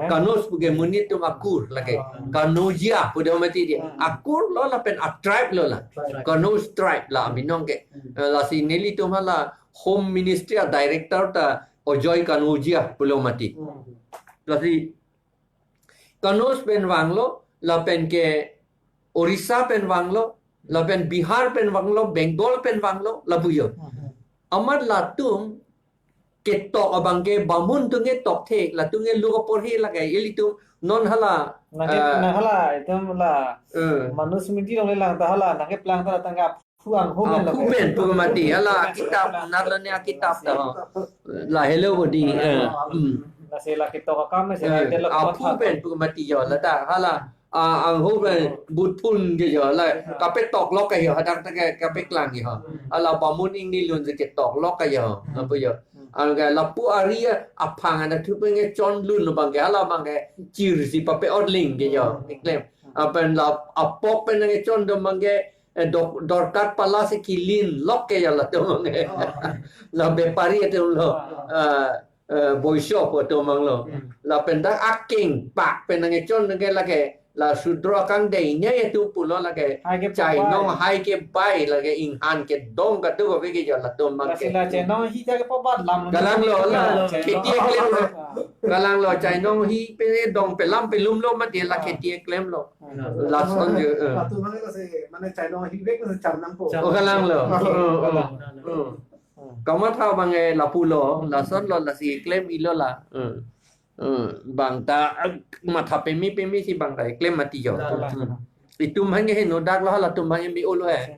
Kanauj puke monit atum akur lake. Kanaujia pu do mati di. Akur lo lapen a tribe lo la. Kanauj tribe la abinong ke. Eh, lasi nelitum hala Home Ministry a director ta Ajoy Kanaujia pulo mati. Lasi Kanauj pen vanglo, lapen ke Orissa pen vanglo, lapen Bihar pen vanglo, Bengal pen vanglo, lapujo. Amat latum ketok abangke Bamun atum ketok thek, latum ke lo kaporhi lake, ilitum non hala, nangke, eh, nang hala, itum la, eh, Manusmriti along le lang ta hala, nangkeplang ta tangka phuang ho, ah, pen lo. Phu pen pu mati, hala kitab, narlone kitab ta ho. La hello bodi, eh, hmm. Lasi la ketok akam si, eh, la, ah, phu pen pu mati jo, la ta, hala, ah, angho pen but phun ke jo, la, kapetok lok ke jo, hadak ta ke, kapeklang jo. Hala Bamun ingni lun si ketok lok ke jo, lapu jo. Anke lapu ari aphang anak thupen ke chon lun lo abangke, hala abangke chir si pape orling ke jo, keklem. Apen la apok pen nangkechon do abangke, eh, dok-, dorkat pala si kilin lok ke jo latum abangke. La bepari atum lo, eh, eh, boisho pu atum abang lo. Lapen dak akeng pak pen nangkechon ke lake, la sudro kangdei ne atum pulo lake. Hai ke chainong pabai. Hai ke bai lake inghan kedong kado kave ke jo latum abangke. Lasi la chainong hi ta ke pabat lam. Kalang lo la. Chainong. Kheti eklem lo. Kalang lo chainong hi pe dong pelam pelum lo mati la kheti eklem lo. Lason jo, eh. Latum abangke lasi mane chainong hi vek lasi cham nangpo. Oh, kalang lo. Kalang. Oh, oh, oh. Kamatha abangke lapulo, lason lo lasi klem ilo la. Eh. Eh, bang ta, eh, matha peme peme si bang ta klem mati jo. Kalang. Itum abangke heno dak lo hala atum abangke me-olo eh.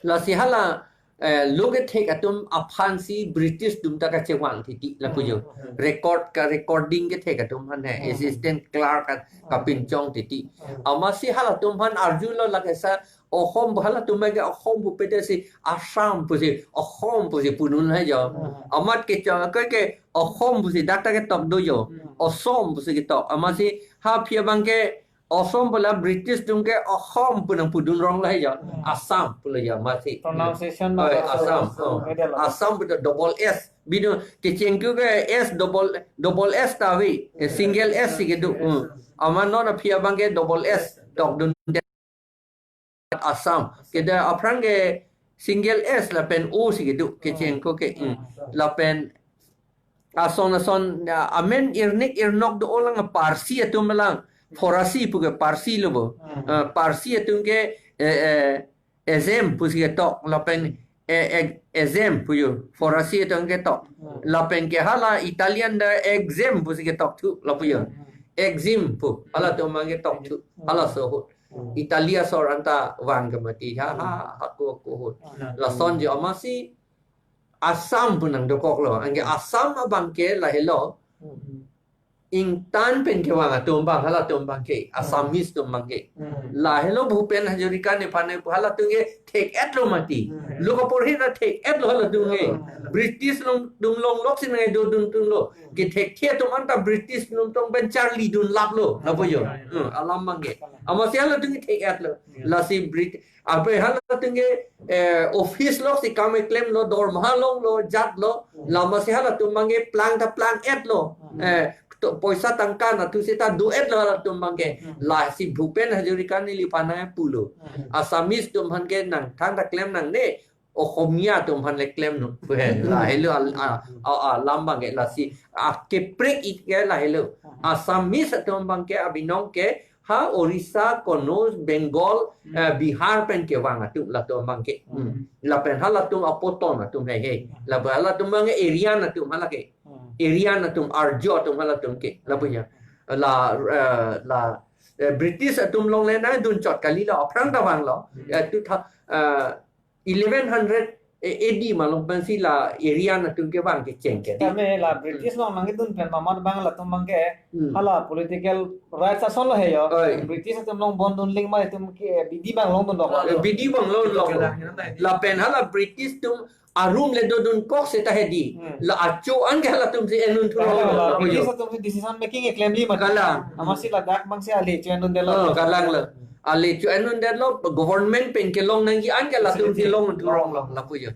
Lasi hala eh, lo kethek atum aphan si British atum ta kachevang titi lapu jo. Hmm. Record ka recording kethek atum aphan he, Hmm. assistant clerk ka kapinchong titi. Hmm. Amatsi halatum aphan arjulo lake sa Osom pu halatum ke Osom pu pete si Assam pusi Osom pusi punun hai jo. Hmm. Amat ke cha ke ke Osom pusi dak ta ketok do jo. Hmm. Osom pusi ketok. Amatsi ha aphi abang ke Osom pu la British atum ke Osom pu nangpudun rong lahai jo. Hmm. Assam pu la jo amatsi. Pronunciation Oi, ma Assam. Assam. Oh. Beda lo. Assam pu double S. Bino kechengku ke S double, double S ta ave. Eh, single S si kedo. Hmm. Amat non aphi abang ke double S tokdun Assam. Kede aphrang ke single S lapen O si kedo kechengku ke. Hmm. Lapen ason ason, ah, amen irnik irnok do-o lang Parsi atum lang. Farsi pu ke Parsi lo bo. Hmm. Ah, Parsi atum ke, eh, eh, Ezem pusi ketok lapen, eh, eh, Ezem pu jo. Farsi atum ketok. Hmm. Lapen ke hala Italian ta Exem pusi ketok thu lapu jo. Hmm. Exim pu. Halatum abang ketok thu. Hmm. Halaso ahut. Hmm. Italia asor anta vang ke mati. Ha, ha, ha, ko, ko ahut. Hmm. Lason jo amatsi Assam pu nangdokoklo. Anke Assam abang ke lahelo. Hmm. Ingtan pen kevang atum abang, halatum abang ke, Assamese atum abang ke. Hmm. Lahelo Bhupen Hazarika nephan pu halatum ke thek-etlo mati. Hmm. Lo kaporhi ra thek-etlo halatum ke. Hmm. British atum longlok si nangdodun atumlo. Hmm. Kethekthe atum anta British atum pen charlidun laplo. Lapu jo. Hmm. Hmm, alam abang ke. Amatsi halatum ke thek-etlo. Hmm. Lasi Brit-, Ape halatum ke, eh, office lok si kam keklemlo, dormaha longlo, jatlo, Hmm. la amatsi halatum abang ke plang ta plang-etlo. Hmm. Eh, to, poisa tangka nathu seta do-etlo halatum abang ke. Hmm. Lasi Bhupen Hazarika neliphan nangpulo. Hmm. Assamese atum aphan ke nangthang ta klem nangne, Oxomiya atum aphan le klemnon. Pu he, lahelo al-, a, a, a, alam abang ke lasi. Akaprek ik ke lahelo. Hmm. Assamese atum abang ke abinong ke ha Orissa, Kannauj, Bengal, Hmm. eh, Bihar pen kevang atum latum abang ke. Hmm. Hmm. Lapen halatum apoton atum he he. Hmm. Lapen halatum abang ke Aryan atum hala ke. Hmm. Aryan atum, Arjo atum halatum ke. Lapu jo. La, eh, la, eh, British atum along le nangdun chot kali lo, aphrang ta vanglo. Hmm. Eh, tu tha, eh, eleven hundred A D malom pensi la Aryan atum kevang kecheng ke. Tame la British along nangdun pen mamat abang latum abang ke Hmm. hala political rights ason lo he jo. Oi. British atum along bondun ling ma itum ke bidi abang longdunlo. Eh, bidi abang longdunlo. Lapen hala British atum arum le dodunkok seta hedi. Hmm. La acho an ke halatum si enun thu Kalang, ronglo. La British atum si decision making ke klemji mati. Kalang. Amatsi ladak abang si ale cho enun detlo. Oh, kalang lo. Ale cho enun detlo, government pen kelong nangji an ke latum si longdun thu ronglo, lapu jo.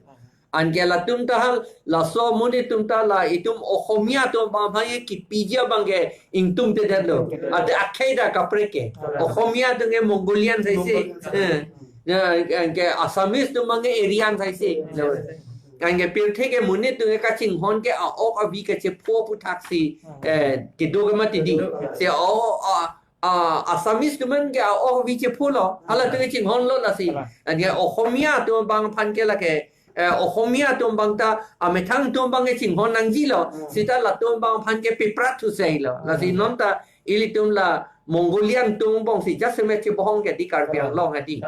Anke latum ta hang, laso amonit atum ta la itum Oxomiya atum abang aphan ke kipiji abang ke ingtumte detlo. Ante akhei ta kaprek ke. Oxomiya atum ke Mongolian saise. Mongolian. Eh. Ya, anke Assamese atum abang ke Aryan saise. Anke pirthe ke monit atum ke kachinghon ke a-ok avi kachepho aputhaksi, eh, kedo ke mati di. Se o, a, a, Assamese atum an ke a-ok avi chepho lo. Halatum ke chinghonlo lasi. Anke Oxomiya atum abang aphan ke lake, eh, Oxomiya atum abang ta amethang atum abang ke chinghon nangjilo. Hmm. Seta latum abang aphan ke peprat thu seilo. Lasi Hmm. non ta ilitum la Mongolian atum angbong si jasemet chebohong ke di Karbi Anglong adi.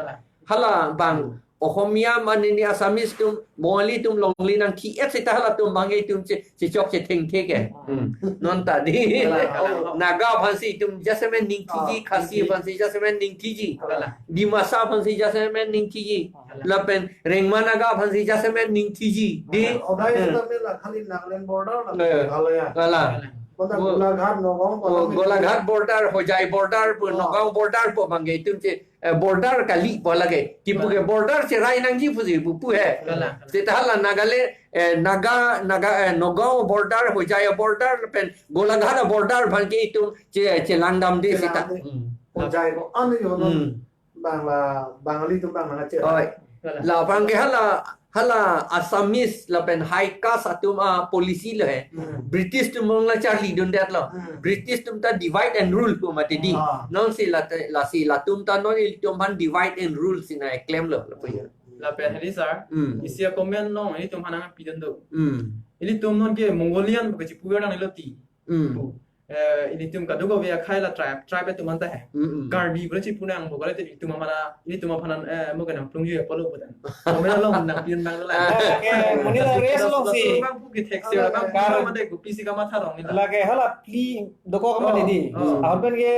Hala abang Oxomiya mane ni Assamese atum, Bongali atum longle nangthi-et seta halatum abang ke itum che, chechok chethengthe ke. Hmm. Non ta di. Hala, hala. Naga aphan si itum jasemet ningthiji, Oh, Khasi ningthi. aphan si jasemet ningthiji. Hala. Dimasa aphan si jasemet ningthiji. Hala. Lapen Rengma Naga aphan si jasemet ningthiji. Di. Odai Hmm. seta mela khali Nagaland border la Eh. Meghalaya. Hala. Hala. Bonta Bo-, Golaghat, Nagaon, Oh, Palang Golaghat border, Hojai border pu, Oh. Nagaon border pu abang ke itum che, eh, border kali pu lake. Kipu ke Hala. border cherai nangji pusi pu, pu he. Hala. Seta hala Nagaland, eh, Naga, Naga, eh, Nagaon border, Hojai border, pen Golaghat border aphan ke itum che, chelangdamde seta. Chelangdam. Hmm. Hojai ko an yo non. Hmm. Bangla, Bangali atum abang nangkache. Oi. Hala. La abang ke hala, hala Assamese lapen high caste atum a-policy lo he. Hmm. British atum along la charlidun detlo. Hmm. British atum ta divide and rule pu mati di. Ah. Non si la, lasi latum ta non ilitum aphan divide and rule si nangklemlo, lapu jo. Lapen hedi sir, Hmm. isi a-comment along ilitum aphan nangpidun do. Hmm. Ilitum non ke Mongolian pu kachipu nang ilo ti. Hmm. Pu. Eh, ilitum kadokave akhei la tribe, tribe atum anta he. Mm, mm. Karbi pu chipu nang, bo kali itum amana, ilitum aphan an, eh, mo ke nangplung ju apolo putan. Mo mena long nangpin nang la. Ah, lake, monit la rest along si. Laso bang pu kethek si, ah, bang pu kar- mate kopi si kamatha long nila. Lake hala phli dokok ma Oh, didi. Oh. Ahut pen ke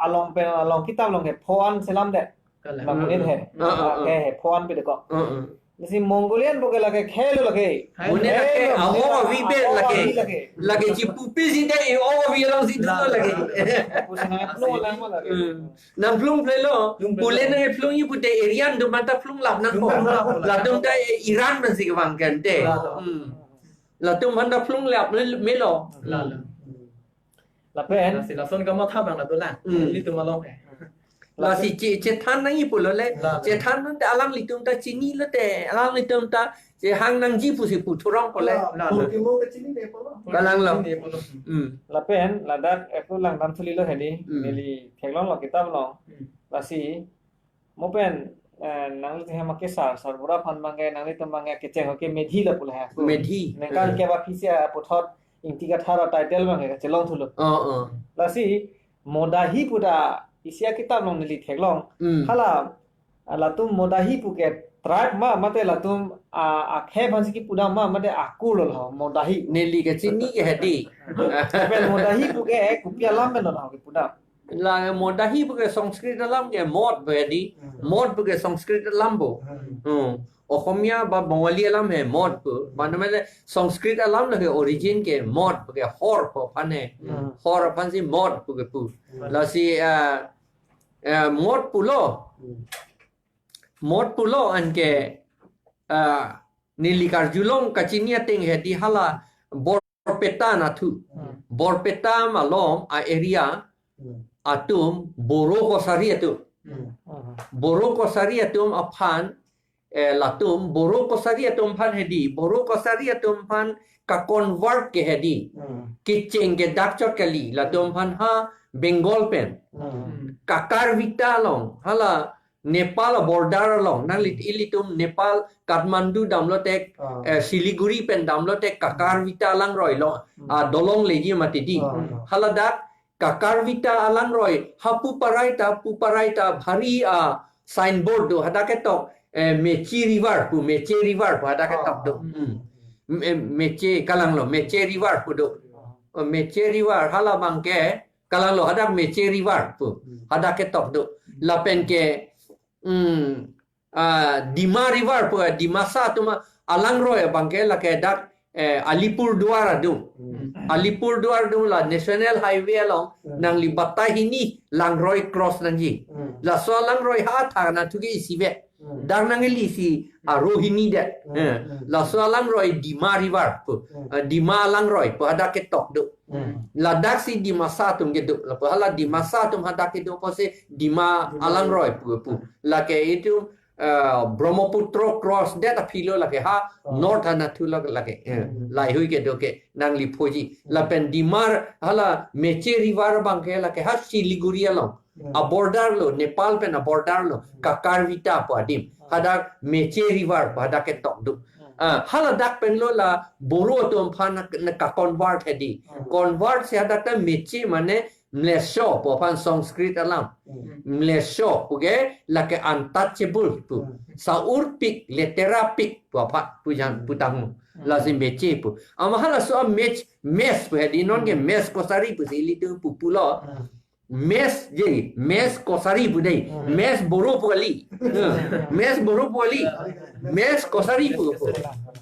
along pen, along kitab along ke pho-an selam det. Kalang. Bang monit he. Ah, ah, ah. Ke he, pho-an pe dokok. Ah, ah. Lasi Mongolian pu ke lake khelo lake. Monit lake, khelo, awo khelo, avi bet awo lake. Avi lake. Lake chipupe si de, awo avi along si dolo lake. Pusna phlung lang ma lake. Hmm. Nangphlung phlelo, Phlung phlelo. Pule nangphlung ji pute Aryan atum anta phlung lap nangpo. Phlung lap nangpo. Latum ta, eh, Iran pensi kevang kente. Lalo. Hmm. Latum anta phlung lap mel-, melo. Lalo. Lapen. Lasi lason kamatha bang latum la. Hmm. Ilitum along he. Lasi che-, chethan nangji pulo le. La, la. Chethan nang te alanglitum ta chinilo te, alanglitum ta chehang nangji pusi pu thurong pole. La, la. Purkimo ke chinine pulo. Kalang lo. Chinine pulo. Hmm. Lapen ladak eko langdam thulilo hedi. Hmm. Neli theklonglo kitab along. Hmm. Lasi mo pen, eh, nangli hem akesar, sarbura aphan bang ke, nanglitum bang ke kecheng ke Methi la pulo he. Methi. Nengkan Hmm. kep aphi si aputhot Ingti Kathar a-title bang ke kachelong thulo. Oh, oh. Lasi Modahi pu ta isi akitab along neli theklong. Hmm. Hala, ah, latum Modahi pu ke tribe ma, mate latum, ah, akhei aphan si kipudam ma, mate akur lo la Modahi. Neli kachini ke hedi. Lapen Modahi pu ke kopi alam pen lo la kipudam. La Modahi pu ke Sanskrit alam ke mod pu hedi. Hmm. Mod pu ke Sanskrit alam pu. Hmm. Hmm. Oxomiya ba Bongali alam he mod pu. Mane mane Sanskrit alam lake origin ke mod pu ke hor pu aphan he. Hmm. Hor aphan si mod pu ke pu. Hmm. Lasi, ah, eh, mod pulo. Hmm. Mod pulo anke, ah, neli karjulong kachini ateng hedi hala Borpeta nathu. Hmm. Borpeta malom a-area Hmm. atum Boro Kosari atum. Hmm. Boro Kosari atum aphan, eh, latum Boro Kosari atum aphan hedi, Boro Kosari atum aphan ka-convert ke hedi. Hmm. Kecheng ke dak chot kali, latum aphan ha Bengal pen. Hmm. Kakarvita along, hala Nepal border along, nangli ilitum Nepal Kathmandu damlote, Ah. eh, Siliguri pen damlote Kakarvita alangroi lo, Hmm. ah, dolong leji mati di. Ah, ah. Haladak Kakarvita alangroi, ha puparai ta, puparai ta, bhari, ah, signboard do, hadak ketok, eh, Mechi River pu, Meche River pu, hadak ketok do. Ah. Hmm. M-, eh, Meche, kalang lo, Meche River pu do. Ah. Oh, Meche River, hala bang ke, kalang lo, hadak Meche River pu, Hmm. hadak ketok do. Hmm. Lapen ke, hmm, ah, Dima River pu, Dimasa atum alangroi bang ke lake dak, eh, Alipurduar adung. Hmm. Alipurduar adung la National Highway along Hmm. nangli batai hini langroi cross nangji. Hmm. Laso alangroi ha tha nathu ke isi ve. Hmm. Dak nangli si aro hini det. Hmm. Eh, Hmm. laso alangroi Dima River pu. Hmm. Eh, Dima alangroi pu hadak ketok do. Hmm. Ladak si Dimasa atum kedo. Lapu hala Dimasa atum hadak kedo pusi Dima Dima alangroi pu pu. Hmm. Lake itum, eh, Brahmaputra cross det aphi lo lake ha, Oh. north anathu lo lake. Eh, Hmm. laheihui kedo ke nangli phoji. Hmm. Lapen Dimar hala Meche River bang ke lake ha Siliguri along. Hmm. A-border lo, Nepal pen a-border lo, Hmm. Kakarvita pu adim. Hmm. Hadak Meche River pu hadak ketok do. Hmm. Ah, haladak pen lo la Boro atum aphan na, na ka-convert hedi. Hmm. Convert si hadak ta Meche mane mlesho pu aphan Sanskrit alam. Hmm. Mlesho pu ke lake untouchable pu. Hmm. Saur pik, letera pik pu aphan pu jan pu tangmo. Hmm. Lasi Meche pu. Ama halaso a-Mech, Mes pu hedi non ke Hmm. Mes Kosari pusi ilitum pu pulo. Hmm. Mes je, Mes Kosari pu dei. Hmm. Mes Boro pu kali. Hmm. Mes Boro pu kali. Mes Kosari pu pu.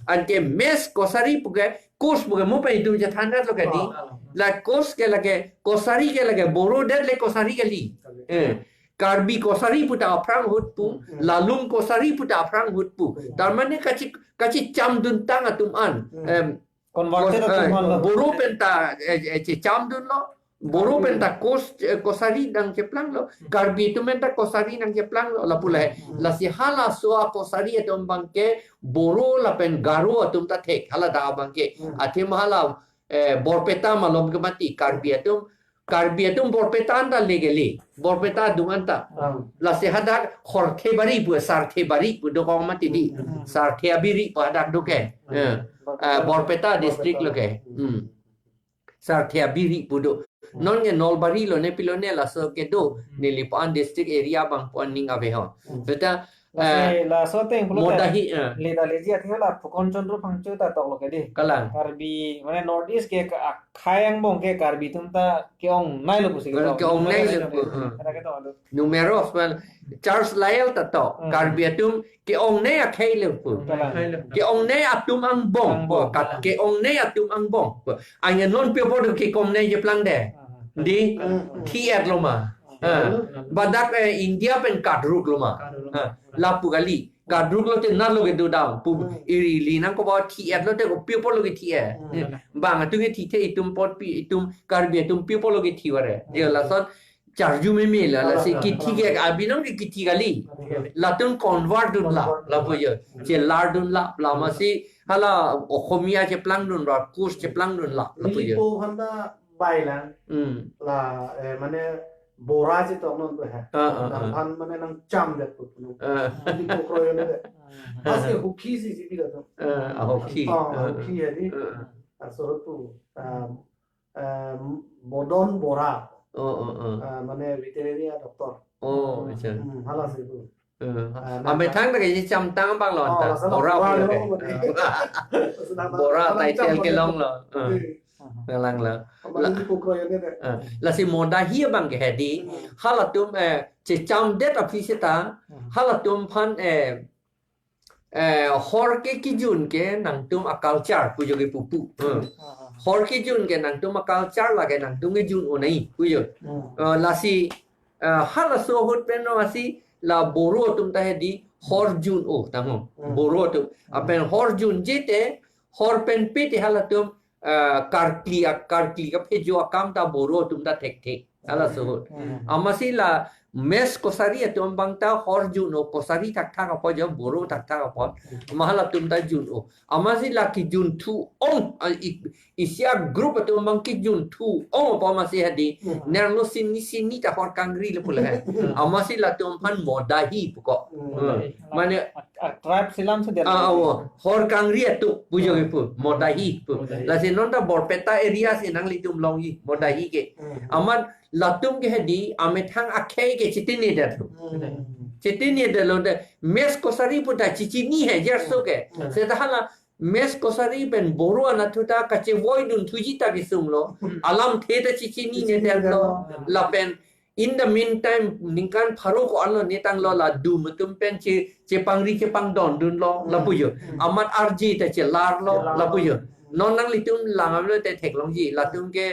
Anke Mes Kosari pu ke, Kos pu ke mo pen itum chethan det lo ke di. Oh. La Kos ke lake, Kosari ke lake, Boro det le Kosari kali. Eh. Karbi Kosari pu ta aphrang ahut pu, Hmm. Lalung Kosari pu ta aphrang ahut pu. Hmm. Tar mane kachi, kachicham dun tang atum an. Hmm. Em, Converted Kos-, atum eh, an lo. Boro pen ta, eh, eh, chicham dun lo. Boro Hmm. pen ta Kos, eh, Kosari nangcheplang lo. Hmm. Karbi atum pen ta Kosari nangcheplang lo. Lapu le. Hmm. Lasi halaso a-Kosari atum bang ke Boro lapen Garo atum ta thek. Hala dak bang ke. Hmm. Athema hala, eh, Borpeta malom ke mati. Karbi atum, Karbi atum Borpeta anta le kali. Borpeta adung anta. Hmm. Lasi hadak Horthebari pu, Sarthebari pu dokok mati di. Hmm. Sarthe abiri pu hadak do ke. Hmm. Eh, Borpeta. Eh, Borpeta district Borpeta. Lo ke. Hmm. Hmm. Sarthe abiri pu do. Hmm. Non ke Nalbari lo ne pilo ne laso kedo, Hmm. neli pu-an district area abang pu-an ning ave ho. Hmm. Seta, Lasi eh, laso ateng pulote, Modahi, eh. Leda leji athe la Phukan Chandra Phangcho ta toklo ke dei. Kalang. Karbi, mane North East ke ka-, akhei angbong ke Karbi atum ta ke-ongnei lo pusi Ke-, ketok. ke-ongnei lo Numerous pu, lo. eh. Kata ketok ado. Numerous, well, Charles Lyall ta tok, Hmm. Karbi atum ke-ongnei akhei lo pu. Kalang. Ke-ongnei atum angbong pu. Angbong. Kat-, ke-ongnei atum angbong pu. Anya non piopo do ke-ongnei cheplang dei. Hmm. Dei, Hmm. thi-et lo ma. Ah, badak, eh, India pen kadruk lo ma. Kadruk lo ma. Ah, lapu kali. Kadruk lote nanlo kedo dam. Pu Hmm. ili ili nangkok ba thi-et lote ko piopo lo kethi-et. Hmm. Bang atum kethi the itum apotpi, itum Karbi atum piopo lo kethi vare. Hmm. Dia lason charju meme la, Kalang, lasi kalang, kithi kalang. ke abinong ke kithi kali. Kithi kali. Latum convert dunlap, Convert. lapu jo. Chelar dunlap, la masi hala Okhomia cheplang dunlap, Kuch cheplang dunlap, lapu jo. Nelipo handa bailang. Hmm. La, eh, mane Bora chetok non pu he. Ah, ah, ah. Nangphan mane nangcham det pu puno. Ah. Nelipo kroidet. Ah. Pas ke hokhi si jibi la to. Ah, hokhi. Ah, Ah, hokhi ya di. ah. Asor tu, ah, eh, Bodon Bora. Oh, oh, oh. Ah, mane veterinary doctor. Oh, acha. Hmm, hala si tu. Eh, Ah, amethang ta ke cham tang bang lo Oh, anta. laso Bora Bora pulo lo, ke. Bora. Laso nang Bora nang tai cham tel ke bang long lo. lo. Eh. Aha. Nanglang lo. Apa La- ni pukro ya ni deh. Eh, lasi Modahi abang ke he dei. Hmm. Halatum, eh, checham det aphi seta. Hmm. Halatum aphan, eh, eh, hor ke kijun ke nangtum a-culture pu jo ke pupu. Hmm. Aha. Hor kijun ke nangtum a-culture lake nangtum kejun-onei pu jo. Hmm. Eh, lasi, eh, halaso ahut pen no asi la Boro atum ta he dei hor jun-o tangho. Hmm. Boro atum. Hmm. Lapen hor junje te, hor pen pe te halatum, eh, karkli a-, karkli kaphejo akam ta Boro atum ta thekthe. Halaso ahut. Hmm. Amatsi la mess kosari atum abang ta hor jun-o, kosari thakthak apot jo, Boro thakthak apot. Hmm. Amat halatum ta jun-o. Amatsi la kijunthu ong, a, i-, isi a-group atum abang kijunthu ong apot amatsi he dei. Hmm. Nerlo sini sini ta hor kangri le pulo he. Hmm. Amatsi latum aphan Modahi pu ko. Hmm. Hmm. Mane A, a, tribe si lam si dia Ah, lagi. Oh. Hor kangri atum pu jo Ah. ke pu, Modahi pu. Modahi. Lasi non ta Borpeta area si nanglitum longji, Modahi ke. Hmm. Amat latum ke he dei, amethang akhei ke chitini det lo. Hmm. Chitini det lo de, mess kosari pu ta chichini he, jerso ke. Hmm. Seta hala mess kosari pen Boro anatthu ta kachevoi dunthuji ta kesung lo. Hmm. Alamthe ta chichinine Chichinine det lo. det lo. Lapen In the meantime, ningkan pharo ko-an lo netang lo la dum atum pen che, chepangri chepangdon dunlo, Hmm. lapu jo. Hmm. Amat arje ta chelar lo, Chelar lo. lapu jo. Hmm. Non nanglitum lang avelo te theklongji, latum ke,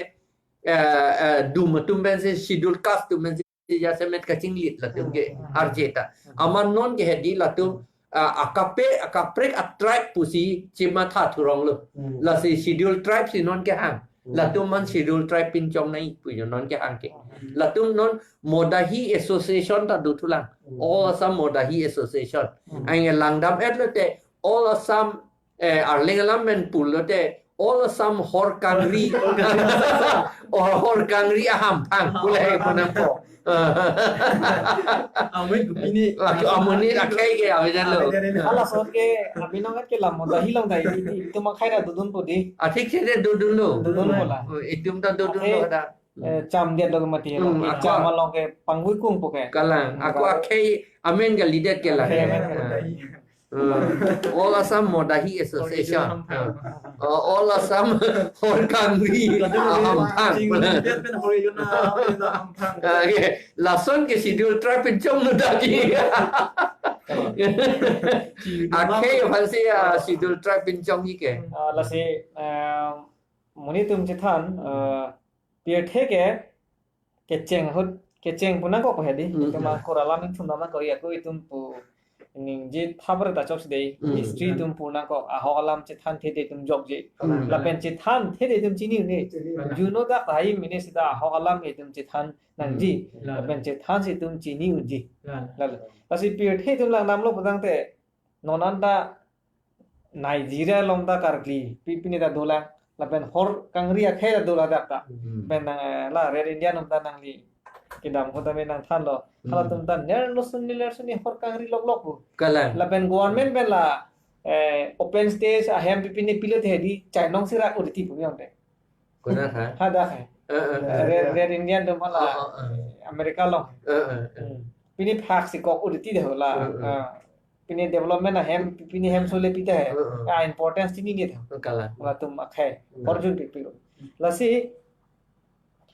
eh, eh, dum atum pen si schedule caste atum pen si jasemet kachinglit latum ke Hmm. arje ta. Hmm. Amat non ke he dei latum, ah, akape, akaprek a-tribe pusi chematha thurong lo. Hmm. Lasi schedule tribe si non kehang. Hmm. Latum aphan schedule tribe pinchongnei pu jo non kehang ke. Hmm. Latum non Modahi Association ta dothulang. Hmm. All Assam Modahi Association. Hmm. Anke langdam-et lote All Assam, eh, Arleng alam pen pulote All Assam Hor Kangri. Hor Kangri. Or Hor Kangri Ahamphang. Pule he punang ko. Amen ko pini. Laki amonit akhei ke ave jan lo. Ave jan lo. Hala sot ke, amonit ke la Modahi along dai, itum akhei ra dodun po dei. Ah, thik se dei dodun lo. Dodun po la. Oh, itum ta dodun lo Akhei, da. eh, cham dia lo mati lo. Hmm, Ke ako cham along ke pangvui kung po ke. Kalang, ako Kalang. akhei amen kalidet ke la. Akhei amen Ah. kalidet. Hmm. All Assam Modahi Association. Hor Kangri Ahamphang. Hmm. Oh, All Assam Hor Kangri Ahamphang. Jing lidet pen Hor Kangri Ahamphang. Ah, okay. Lason ke schedule tribe pinchong Modahi. Akhei aphan si, ah, schedule tribe pinchongji ke. Ah, lasi, ah, monit atum chethan, ah, pirthe ke kecheng ahut, kecheng punang ko he dei. Hmm. Itum angkur alam itum nama ko ya ko itum pu ningje thabar ta chok si dei. Hmm. History itum punang ko ahok alam chethan the dei itum jokje. Hmm. Lapen chethan the dei itum chini un-e. Chini un-e. Jun-o dak hai mene seta ahok alam itum chethan nangji. Hmm. Lapen chethan si itum chini unji. Lalo. Lasi pirthe itum langdam lo putangte non anta Nigeria along ta karkli, pi pine ta dolang, lapen Hor Kangri akhei ta dolang dak ta. Hmm. Pen nang, eh, la Red India atum ta nangli kedam ahut ta me nangthanlo. Hmm. Halatum ta nerlo suni ler suni Hor Kangri lok lok pu. Kalang. Lapen government pen la, eh, open stage ahem pi pine pilo the dei chainong sirak uriti pu yong te. Konat ha? Hadak he. Eh, eh, eh. Red, Red Indian atum hala, eh, eh, eh, America along. Eh, eh, eh. Hmm. Pini phak si kok udah tidak lah. Eh, eh. Ah. Pini development ahem, pini hem sole pita hai. Eh, eh. Ah, importance chinine tha. Eh, kalang. Latum akhai. Hmm. Hor junpik pik. Lasi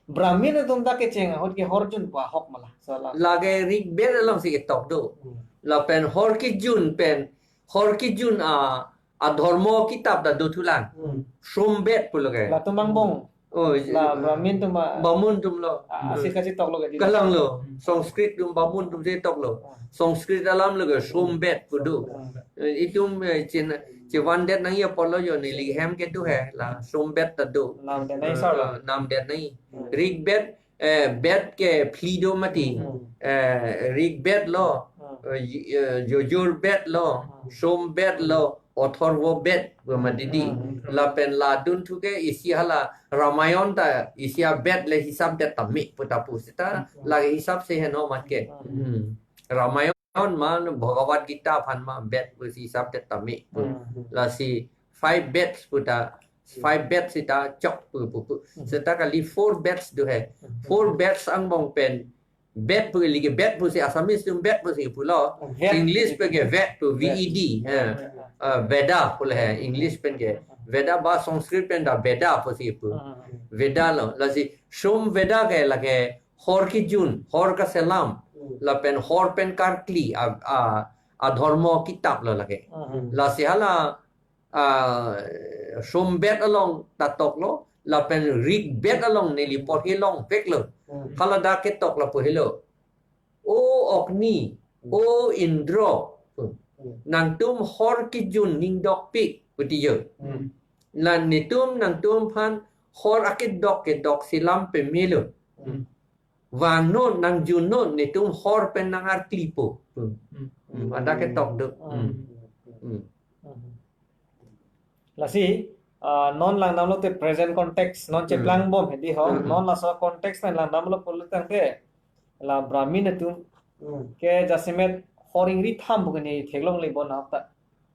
Brahmin atum ta kecheng ahut ke hor jun pu ahok ma la. So la. Lake Rig Bed along si ketok do. Hmm. Lapen hor kejun pen, hor kejun a, adhormo kitab ta do thulang. Hmm. Som Bed pulo ke. Latum angbong. Oh, la Brahmin atum a, Bamun atum lo. Ah, si kachetok lo ke di. Kalang lo. Hmm. Sanskrit atum Bamun atum chetok lo. Ah. Sanskrit alam lo ke Som Bed pu do. Ah. Eh, itum, eh, chin, chevan det nangji apotlo jo neli hem kedo he la Som Bed ta do. Nam det nangji sar la. Eh, nam det nangji. Hmm. Rig Bed, eh, Bed ke phli do mati. Hmm. Eh, Rig Bed lo, hmm, eh, y-, eh, Yojur Bed lo, hmm, Som Bed lo, Otharvo Bed pu mati di. Hmm. Lapen la dunthu ke isi hala Ramayon ta isi a Bed le hisap det tame pu ta pu seta, hmm, lake hisap se heno mat ke. Hmm. Hmm. Ramayon ma, Bhagavad Gita aphan ma Bed pusi hisap det tame. Hmm. Lasi five Beds pu ta, five Beds seta chok pu pu pu. Hmm. Seta kali four Beds do he. Hmm. Four Beds angbong pen Bed pu lake Bed pusi Assamese atum Bed pusi pulo. Ved. English pen ke Ved pu, Ved. V E D. Ved. Eh. Ved. Ah, Veda pulo he. English pen ke. Veda ba Sanskrit pen ta Veda pusi pu. Hmm. Veda lo. Lasi Som Veda ke lake hor kejun, hor kaselam, hmm, lapen hor pen karkli a, a, adhormo kitab lo lake. Hmm. Lasi hala, ah, Som Bed along ta tok lo, lapen Rig Bed along neli porhi longvek lo. Hmm. Hala dak ketok lapu helo. O Ogni, hmm, o Indro, hmm, nangtum hor kejun ning dokpik, puti jo. Hmm. La netum nangtum aphan hor akedok kedok selam pemelo. Hmm. Vangnon, nangjunnon, netum hor pen nangarklipo. Hmm. Hmm. Hmm. Ada ketok do. Hmm. Hmm. Hmm. Lasi, ah, non langdamlo te present context, non, hmm, cheplang bom hedi ho, hmm, non laso context pen langdamlo pulo tangte, la Brahmin atum, hmm, ke jasemet hor ingri tham pu ke ne theklongle bon ahok ta.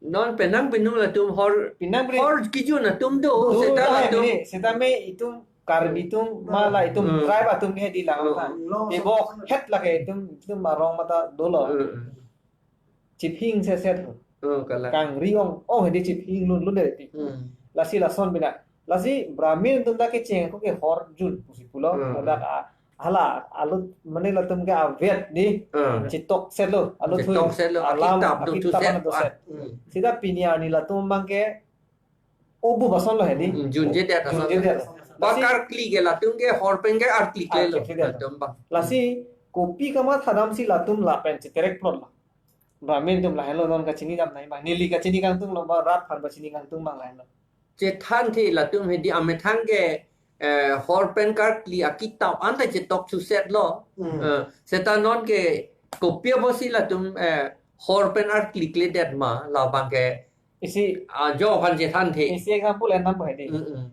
Non penang penung latum hor, penang penung. Hor kejun atum do, do, seta do latum. Mene, seta me itum Karbi atum, hmm, ma la itum, hmm, tribe atum ke di lang, hmm, ta. Lo, bebok het lake itum, itum arong mata dolo. Hmm. Chiphing seset lo. Hmm, kalang. Kangri ong, ong hedi chiphing lun lun dei ti. Hmm. Lasi lason bina. Lasi Brahmin atum ta kecheng ako ke hor jun pusi pulo. Hmm. Ladak a, hala, alut mane latum ke avet di. Hmm. Chitok set lo, alut hui. Chitok set lo, alam, akitab do akitab set. Ano do set. Hmm. Seta pini arni latum abang ke obu bason lo hedi. Hmm, junjedet ason. Junjedet. Lasi ba karkli ke latum ke hor pen ke arklikle lo. Arklikle lo. Latum abang. Lasi kopi kamatha damsi latum lapen chiterek plot lo. Brahmin atum lahenlo non kachini dam nai ba. Neli kachini kangtung lo ba rat aphan kachini kangtung abang lahenlo. Chethan the latum hedi amethang ke, eh, hor pen karkli akitab anta chetok suset lo. Hmm. Eh, seta non ke kopi apotsi latum, eh, hor pen arklikledet ma labang ke isi, ah, jo aphan chethan the. Isi example endam bo hedi. Mm, mm.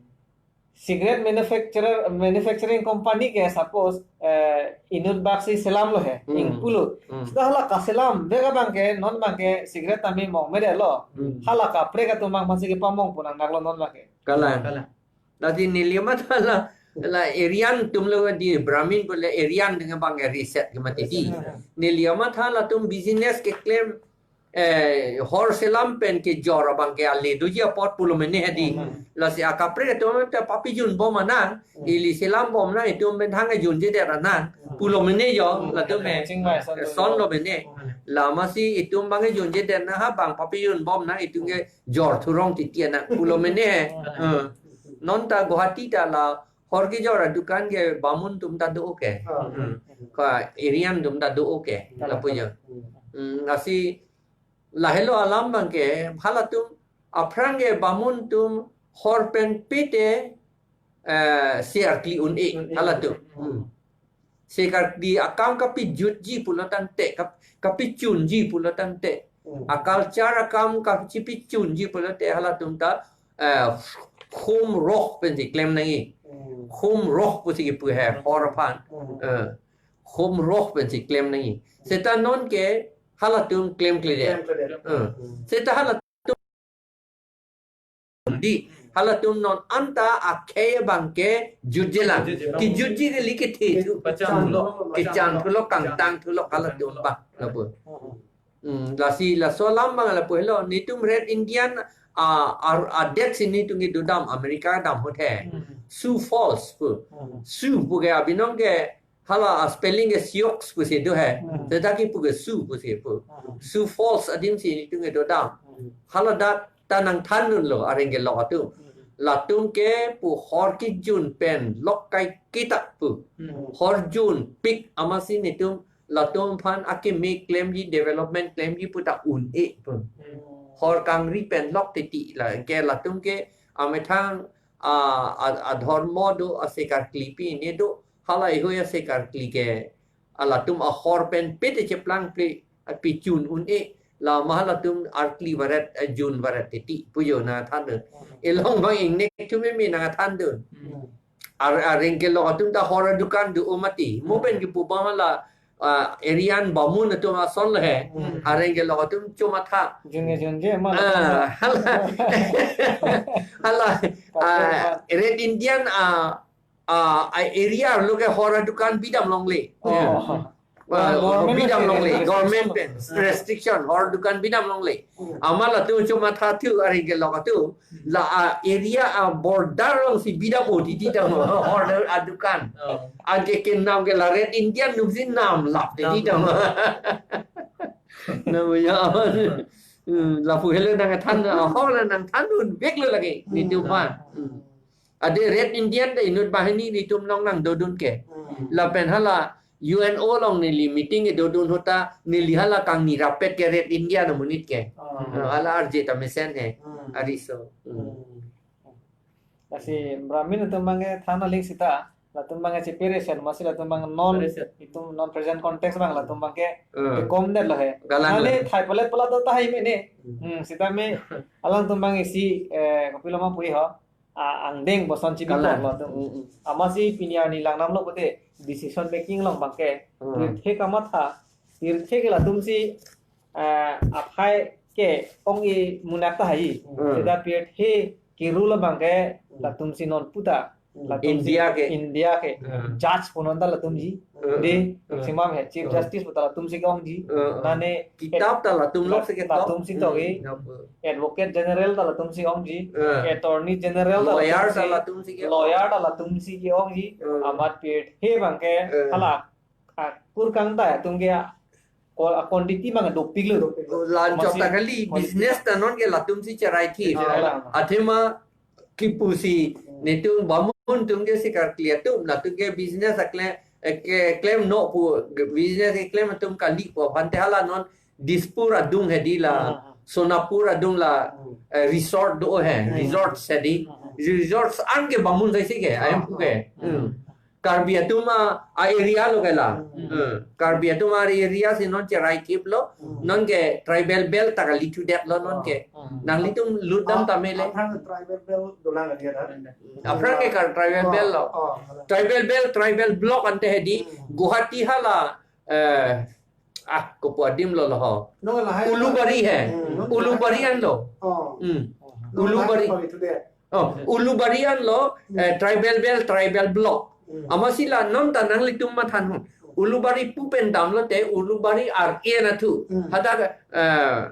Cigarette manufacturer, manufacturing company ke suppose, eh, inut bak si selam lo he, hmm, ingpu lo. Hmm. Seta hala kaselamvek abang ke, non abang ke cigarette tame mong medet lo. Hmm. Hala kaprek atum abang si kepamong pu nangdaklo non abang ke. Kalang. Kalang. Tadi neli amat hala, la Aryan atum lo di Brahmin pule Aryan dengan abang ke reset ke mati di. Reset. Neli amat hala atum business keklem, eh, hor selam pen kejor abang ke ale doji apot pulo mene hedi. Hmm. Lasi akaprek atum ta papijun bom anang, hmm, ili selam bom nang itum pen thang junjedet anang. Hmm. Pulo mene jo, hmm, latum eh. Chingvai son lo. Son lo mene. Hmm. Lasi itum abang junjedet nang ha abang papijun bom nang itum kejor thurong titi anang. Pulo mene. Hmm. Hmm. Non ta Guwahati ta la hor kejor adukan ke Bamun atum ta do ke. Hmm. Hmm. Ka Aryan atum ta do ke. Hmm. Lapu jo. Hmm. Hmm, lasi lahelo alam abang ke, halatum aphrang ke Bamun atum hor pen pete, eh, se arkli un-e, un-e, halatum. Hmm. Se karkli akam kapijutji pulo tangte, kap-, kapichunji pulo tangte. Hmm. A culture akam kachipichunji pulote halatum ta, eh, khum roh pensi klem nangji. Hmm. Khum roh pusi kipu he, hmm, hor aphan. Hmm. Eh, khum roh pensi klem nangji. Seta non ke halatum klemkledet. Klemkledet. Eh. Hmm. Seta halatum di, halatum non anta akhei abang ke jutjelang. Jutjelang. Kijutji ke liki the thu. Pachang thulo. Kichang thulo, kangtang thulo halatum abang. Lapu. Hmm, lasi laso alam abang lapu helo, netum Red Indian, ah, ar-, adet si netum kedodam America dam ahut he. Hmm. Sioux Falls pu. Hmm. Sioux pu ke abinong ke hala, ah, spelling ke Sioux pusi do he. Hmm. Tetapi pu ke Sioux pusi pu. Hmm. Sioux Falls adim si netum kedodam. Hmm. Haladak ta nangthandunlo areng kelok atum. Hmm. Latum ke pu hor kejun pen lok kaiketa pu. Hmm. Hor junpik amatsi netum latum aphan akeme klemji, development klemji pu ta un-e pu. Hmm. Hor kangri pen lok titi la ke latum ke amethang, ah, a, adhormo do, ase karkli pine do, hala iho ase karkli ke, ah, latum ahor pen pete cheplangple, ah, pichun un-e, la ma halatum arkli varet, ah, jun varet titi pu jo nangthandun. Hmm. Ilong abang ingnek chume me nangthandun. Hmm. Ar-, areng kelok atum ta hor adukan do mati. Mo pen kipu abang la, ah, area an Bamun atum ason lo he. Hmm. Areng kelok atum chomatha. Junge junge ma. Ah, hala. Hala, ah, Red Indian, ah, ah, ah, area arlo ke hor adukan bidam longle. Oh. Ya. Ah, government bidam longle, government pen restriction, hor dukan bidam longle. Hmm. Amat latum chomatha thu areng kelok atum, la, ah, area, ah, border along si bidam o titi dam, hor adukan. Oh. Anke kenam ke la Red Indian nupsi namlap titi dam. Namo ya. Hmm, lapu helo nangthan, ah, hor la nangthandunveklo lake, netum aphan. Hmm. Ade Red Indian ta inut banghini netum along nangdodun ke. Hmm. Lapen hala U N O along neli meeting kedodun ahut ta neli hala kangni rapet ke Red Indian amonit ke. Hmm. Ah, hala arje ta mesen he. Hmm. Ariso. Hmm. Hmm. Lasi Brahmin atum abang ke than aling sita, latum abang ke chepere sen, amatsi latum abang non, pere sen, itum non present context abang latum abang ke, hmm, bekom detlo he. Galang. Hale lo. Thai palet pala do tahai mene. Hmm. Hmm, sitame alangtum abang isi, eh, kopilo ma pu ho. A, angdeng boson chibi, kalang, pon lo atum. Mm, mm. Amatsi pini arni langdamlo pute decision making along abang ke. Mm. Pirthe kamatha, pirthe ke latum si, ah, aphai ke ong-e munak tahai. Mm. Seta pirthe ke rule abang ke, mm, latum si non puta. Mm. Latum si India ke. India ke. Mm. Judge punon ta latum ji. Mm. Di, mm, maximum he, Chief, mm, Justice puta latum si ke-ongji. Mm, mm. Nane kitap ta latum lok si ketok. Latum si tok-e. Mm, mm. Advocate General ta latum si ongji. Eh. Attorney General ta, lawyer ta latum si, latum si ke, lawyer ta latum si ke-ongji. Eh. Amat pirthe abang ke, eh, hala, ah, kurkang ta atum ke, ah, ko-, ah, quantity abang dopiklo. Dopiklo. Lanchot ta kali, quantity, business ta non ke latum si cherai thip. Ah, la. Athema kipu si, hmm, netum Bamun atum ke si karkli atum, latum ke business akle, eh, ke klem no pu, business keklem atum kali pu, aphan te hala non Dispur adung hedi la, ah, ah, Sonapur adung la, hmm, eh, resort do he, hmm, resort hedi. Hmm. Resort an ke Bamun sai si ke, ah, ayam pu ke. Ah. Hmm. Karbi atum a, a area lo ke la. Hmm. Hmm. Karbi atum a area si non cherai thiplo, hmm, non ke tribal belt ta kali thudetlo non ke. Ah. Hmm. Nanglitum lutdam, ah, tame le. Aphrang tribal belt dolang dia na. Aphrang ke kar tribal belt lo. Oh, oh. Tribal belt, tribal block ante hedi. Hmm. Guwahati hala, eh, ah, kopu adim lo lo ho. No, lahai. Ulubari he. Hmm. Ulubari an lo. Oh. Hmm. No, Ulubari. Lahai itu deh. Oh, Ulubari an lo, hmm, eh, tribal belt, tribal block. Hmm. Amatsi la non ta nanglitum mathan ho. Ulubari pu pen damlo te, Ulubari ar e na thu. Hmm. Hadak, eh,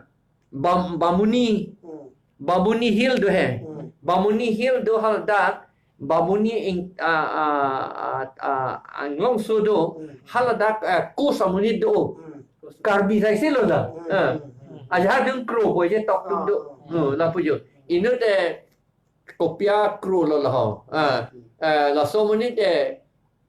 Bam-, Bamuni, hmm, Bamuni Hill do he. Hmm. Bamuni Hill do haladak, Bamuni ing-, ah, ah, ah, ah, Anglongso do, hmm, haladak, eh, coast amonit do. Hmm. Karbi sai si lo da. Hmm, eh, hmm, hmm. Ajahak adung Kro pu je tok tum do. Ah, ah. Hmm, lapu jo. Inut te kopi a Kro lo lo ho. Ah, eh, laso amonit te,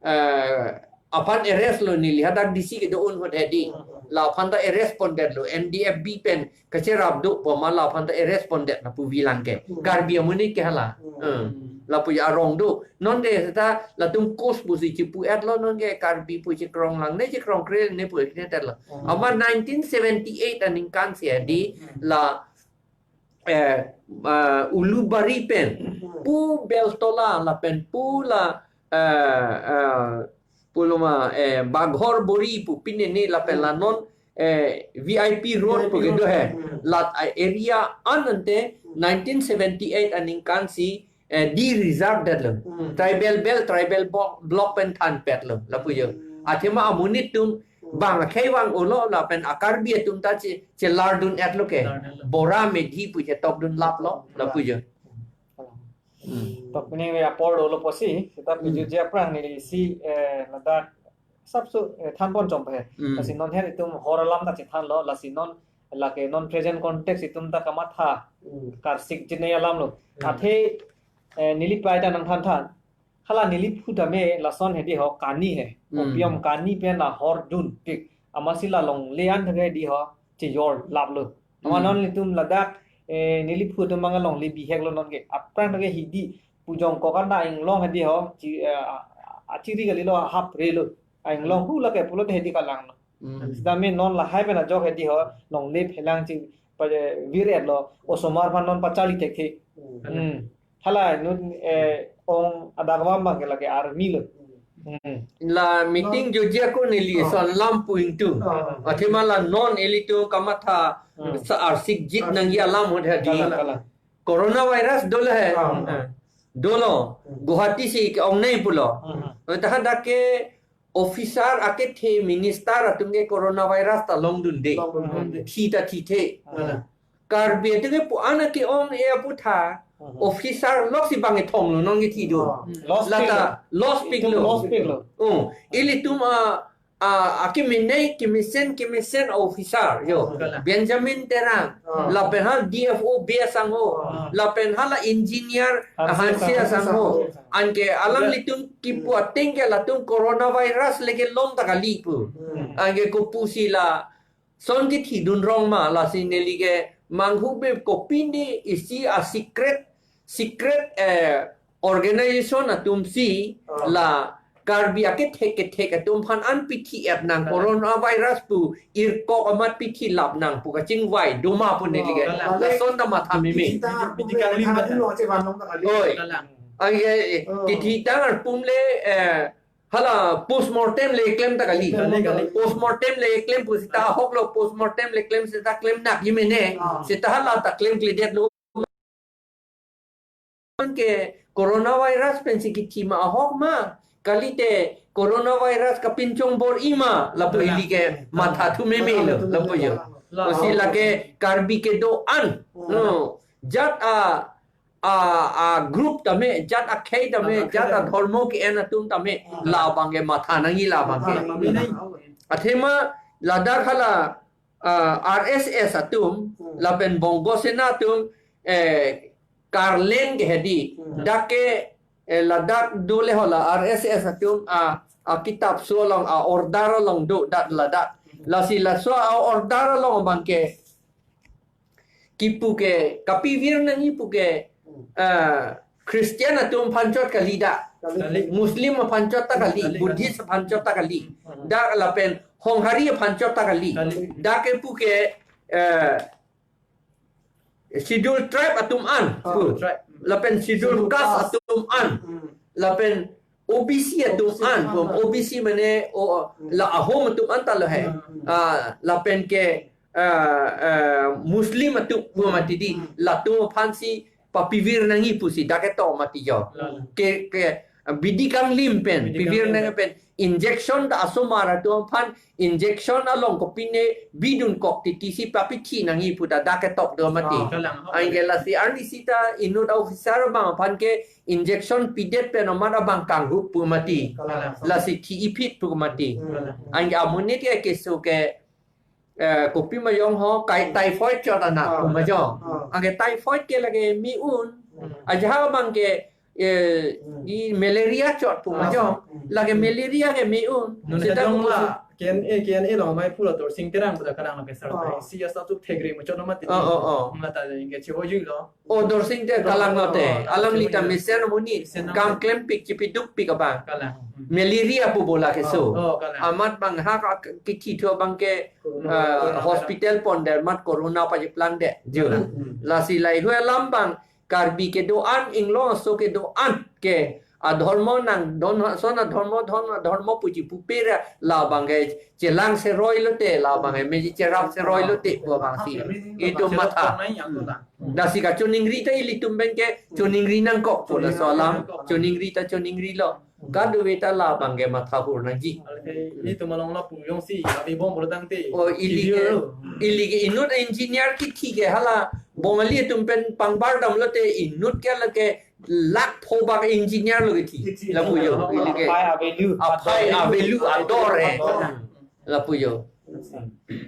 eh, aphan arrest lo neli hadak D C kedo-an ahut hedi. Hmm. La aphan ta arrest pondetlo, N D F B pen kacherap do pu ma la aphan ta arrest pondet lapu bilang ke. Hmm. Karbi amonit ke hala. Hmm. Hmm. Lapu ja arong do. Non ke seta latum coast pusi chipu-etlo, non ke Karbi pu chikrong lang ne chikrong kre ne pu ne tet lo. Hmm. Amat nineteen seventy-eight aningkan si hedi, hmm, la eh, ah, Ulubari pen, hmm, pu Beltola lapen pu la, eh, eh, puloma, eh, Baghor Bori pu pine ne lapen, hmm, la non eh, V I P Road V I P pu kedo Road. He. Hmm. Lat a-area an ante Hmm. nineteen seventy-eight aningkan si, eh, de-reserve detlo. Hmm. Tribal belt, tribal bo-, block pen thanpetlo, lapu jo. Hmm. Athema amonit atum Hmm. bang akhei vang-olo lapen a-Karbi atum ta che, chelardun-etlo ke. Lardun-etlo. Bora Meitei pu chetokdun laplo, lapu jo. Hmm. Hmm. To pini apor dolo pusi, seta Hmm. pejutji aphrang neli si, eh, ladak sapso, eh, thanpon chompe. Hmm. Lasi non her itum hor alam ta chethanlo, lasi non lake non present context itum ta kamatha Hmm. karsik jinei alamlo. Hmm. Athe, eh, neli prai ta nangthanthan. Hala neliphu tame lason hedi ho kani he. Hmm. Opium kani pen la hor dunpik. Amatsi la longle an thek hedi ho chejor laplo. Ama Hmm. non itum ladak, eh, neliphu atum abang longle biheklo non ke. Aphrang ke hidi pu jongkok an ta inglong hedi ho, chi, eh, a-, a-, achiri kalilo, haprelo. A inglong hu lake pulote hedi kalanglo. Hmm. Sitame non lahai pen ajok hedi ho, longle phelang chi, pa, eh, vir-etlo, osomar aphan non pachali thekthe. Hmm. Hmm. Hala non, eh, ong adakvam abang ke lake army lo. Hmm. La meeting jutji ako neli Oh. son lam pu ingtung. Oh. Athema la non ilitum kamatha Hmm. sa arsik jit Arsik. nangji alam hot hedi. Kalang, kalang. Coronavirus dolo he. Ah. Ah. Dolo. Hmm. Guwahati si ke-ongnei pulo. Hmm. Tahan dak ke officer akethe minister atum ke coronavirus ta longdunde. Longdunde. Thi ta thithe. Hmm. Karbi atum ke pu-an ke-ong-e aphuthak. Hmm. Officer lok si bang ethong lo non kethi do. Hmm. Loss Lata pik lo. loss pik Itum lo. loss pik lo. Oh, ilitum a, a, akemene, kemesen, kemesen officer, jo. Kalang. Benjamin Terang, Ah. lapen ha D F O B asangho, Ah. lapen hala engineer Hanse Hanse asangho. asangho. Anke alanglitum kipu ateng ke latum coronavirus leke long ta kali pu. Hmm. Anke kopusi lason kethidun rong ma, lasi neli ke manghube kopine isi a-secret, secret, eh, organization atum si Ah. la Karbi akethek kethek atum aphan an pithi-et nang Kalang. coronavirus pu irkok amat pithi lap nang pu kachingvai do ma pu neli ke. Oh, Kalang. Lason ta matha meme. Kithi ta Piti kali tha ba. Lo che van long ta kali. Oi. Kalang. Anke, eh, Oh. kithi ta arpum le, eh, hala postmortem le klem ta kali. Kali, kali. Postmortem le klem pusi ta ahok lo postmortem le klem seta klem nak ji mene. Ah. Seta hala ta klemkledetlo. Ke coronavirus pensi kithi ma ahok ma. Kalite coronavirus kapinchong bor-i ma. Lapu Kalang. ili ke matha thu meme lo. Lapu jo. Kalang. Pusi lake Karbi kedo-an. Hmm. No. Jat a, a, a group tame, jat akhei tame, Tame jat akhei tame. adhormo ke-en atum tame, Hmm. labang ke matha nangji labang ke. Matha nangji. Athema ladak hala, ah, R S S atum, Hmm. lapen Bongo Sena atum, eh, karleng ke hedi. Hmm. Dak ke, eh, ladak dole ho la R S S atum, ah, ah, kitab so along, ah, order along do dak ladak. Hmm. Lasi laso, ah, order along abang ke kipu ke, kapivir nangji pu ke, Hmm. ah, Christian atum aphan chot kali dak. Kali. Kali. Muslim aphan chot ta kali, Kali, kali. Buddhist aphan chot ta kali. Hmm. Dak lapen Honghari aphan chot ta kali. Kali. Dak ke pu ke, eh, Schedule tribe atum an, Oh, pu. tribe. Lapen Schedule Schedule caste caste. atum an. Hmm. Lapen O B C atum O B C an, atum an. O B C mane, o, Hmm. la Ahom atum an ta lo he. Hmm, hmm. Ah, lapen ke, ah, ah, Muslim atum pu Hmm, mati di, hmm. latum aphan si papivir nangji pusi dak ketok mati jo. La, la. Ke, ke, ah, bidi kanglim pen, Bidi pivir kanglim nangji pen. pen, injection ta asomar atum aphan, injection along kopine bidunkok titi si papithi nangji pu ta dak ketok do mati. Ah. Kalang. Anke lasi arnisi ta inut officer abang aphan ke injection pidet pen amat abang kanghup pu mati. Kalang. Lasi thi-i phit pu mati. Hmm. Anke amonit ke keso ke, eh, kopi ma jong ho, kai typhoid chot anak Ah. pu ma jong. Ah. Anke typhoid ke lake me-un. Hmm. Ajahak abang ke, eh, Hmm. i malaria chot pu ma Ah. jong. Hmm. Lake malaria ke me-un. Nune Seta ta jong ko la, K N A, K N A along amei pulo Dorsing Terang pu ta kalang lo ke sar Ah. ta. Si ya satu thegre mo chot lo mati. Oh, oh, oh. Mata ke che ho jui lo. Oh, Dorsing Terang kalang lo te. Oh, Alangli ta Dorsing mesen amonit. Mesen amonit. Kam klempik chipidukpik abang. Kalang. Hmm. Malaria pu bola keso. Oh, oh, kalang. Amat bang ha ka kithi thu abang ke, Corona. ah, Corona. hospital pon der mat corona pajiplang de. Jo. Kalang. Hmm. Lasi lahei alam abang Karbi kedo-an, inglong aso kedo-an ke adhormo nang, don son adhormo, don adhormo puji pupera, labang ke chelang seroi lote, labang ke meji cherap seroi lote, pu abang si. Itum matha. Lasi kachoningri ta ilitum pen ke choningri nangkok pu laso alam, choningri ta choningrilo. Kadokave ta labang ke matha hur nangji. Ilitum along lapu jongsi abibong bro tangte. O, ili ke, ili ke inut engineer kithi ke hala Bongali atum pen pangbar dam lote inut ke lake lakh pho bak engineer lo kithi. Kithi. Lapu jo, ili ke. Aphai a-value. Aphai a-value ador he. Ador. Lapu jo.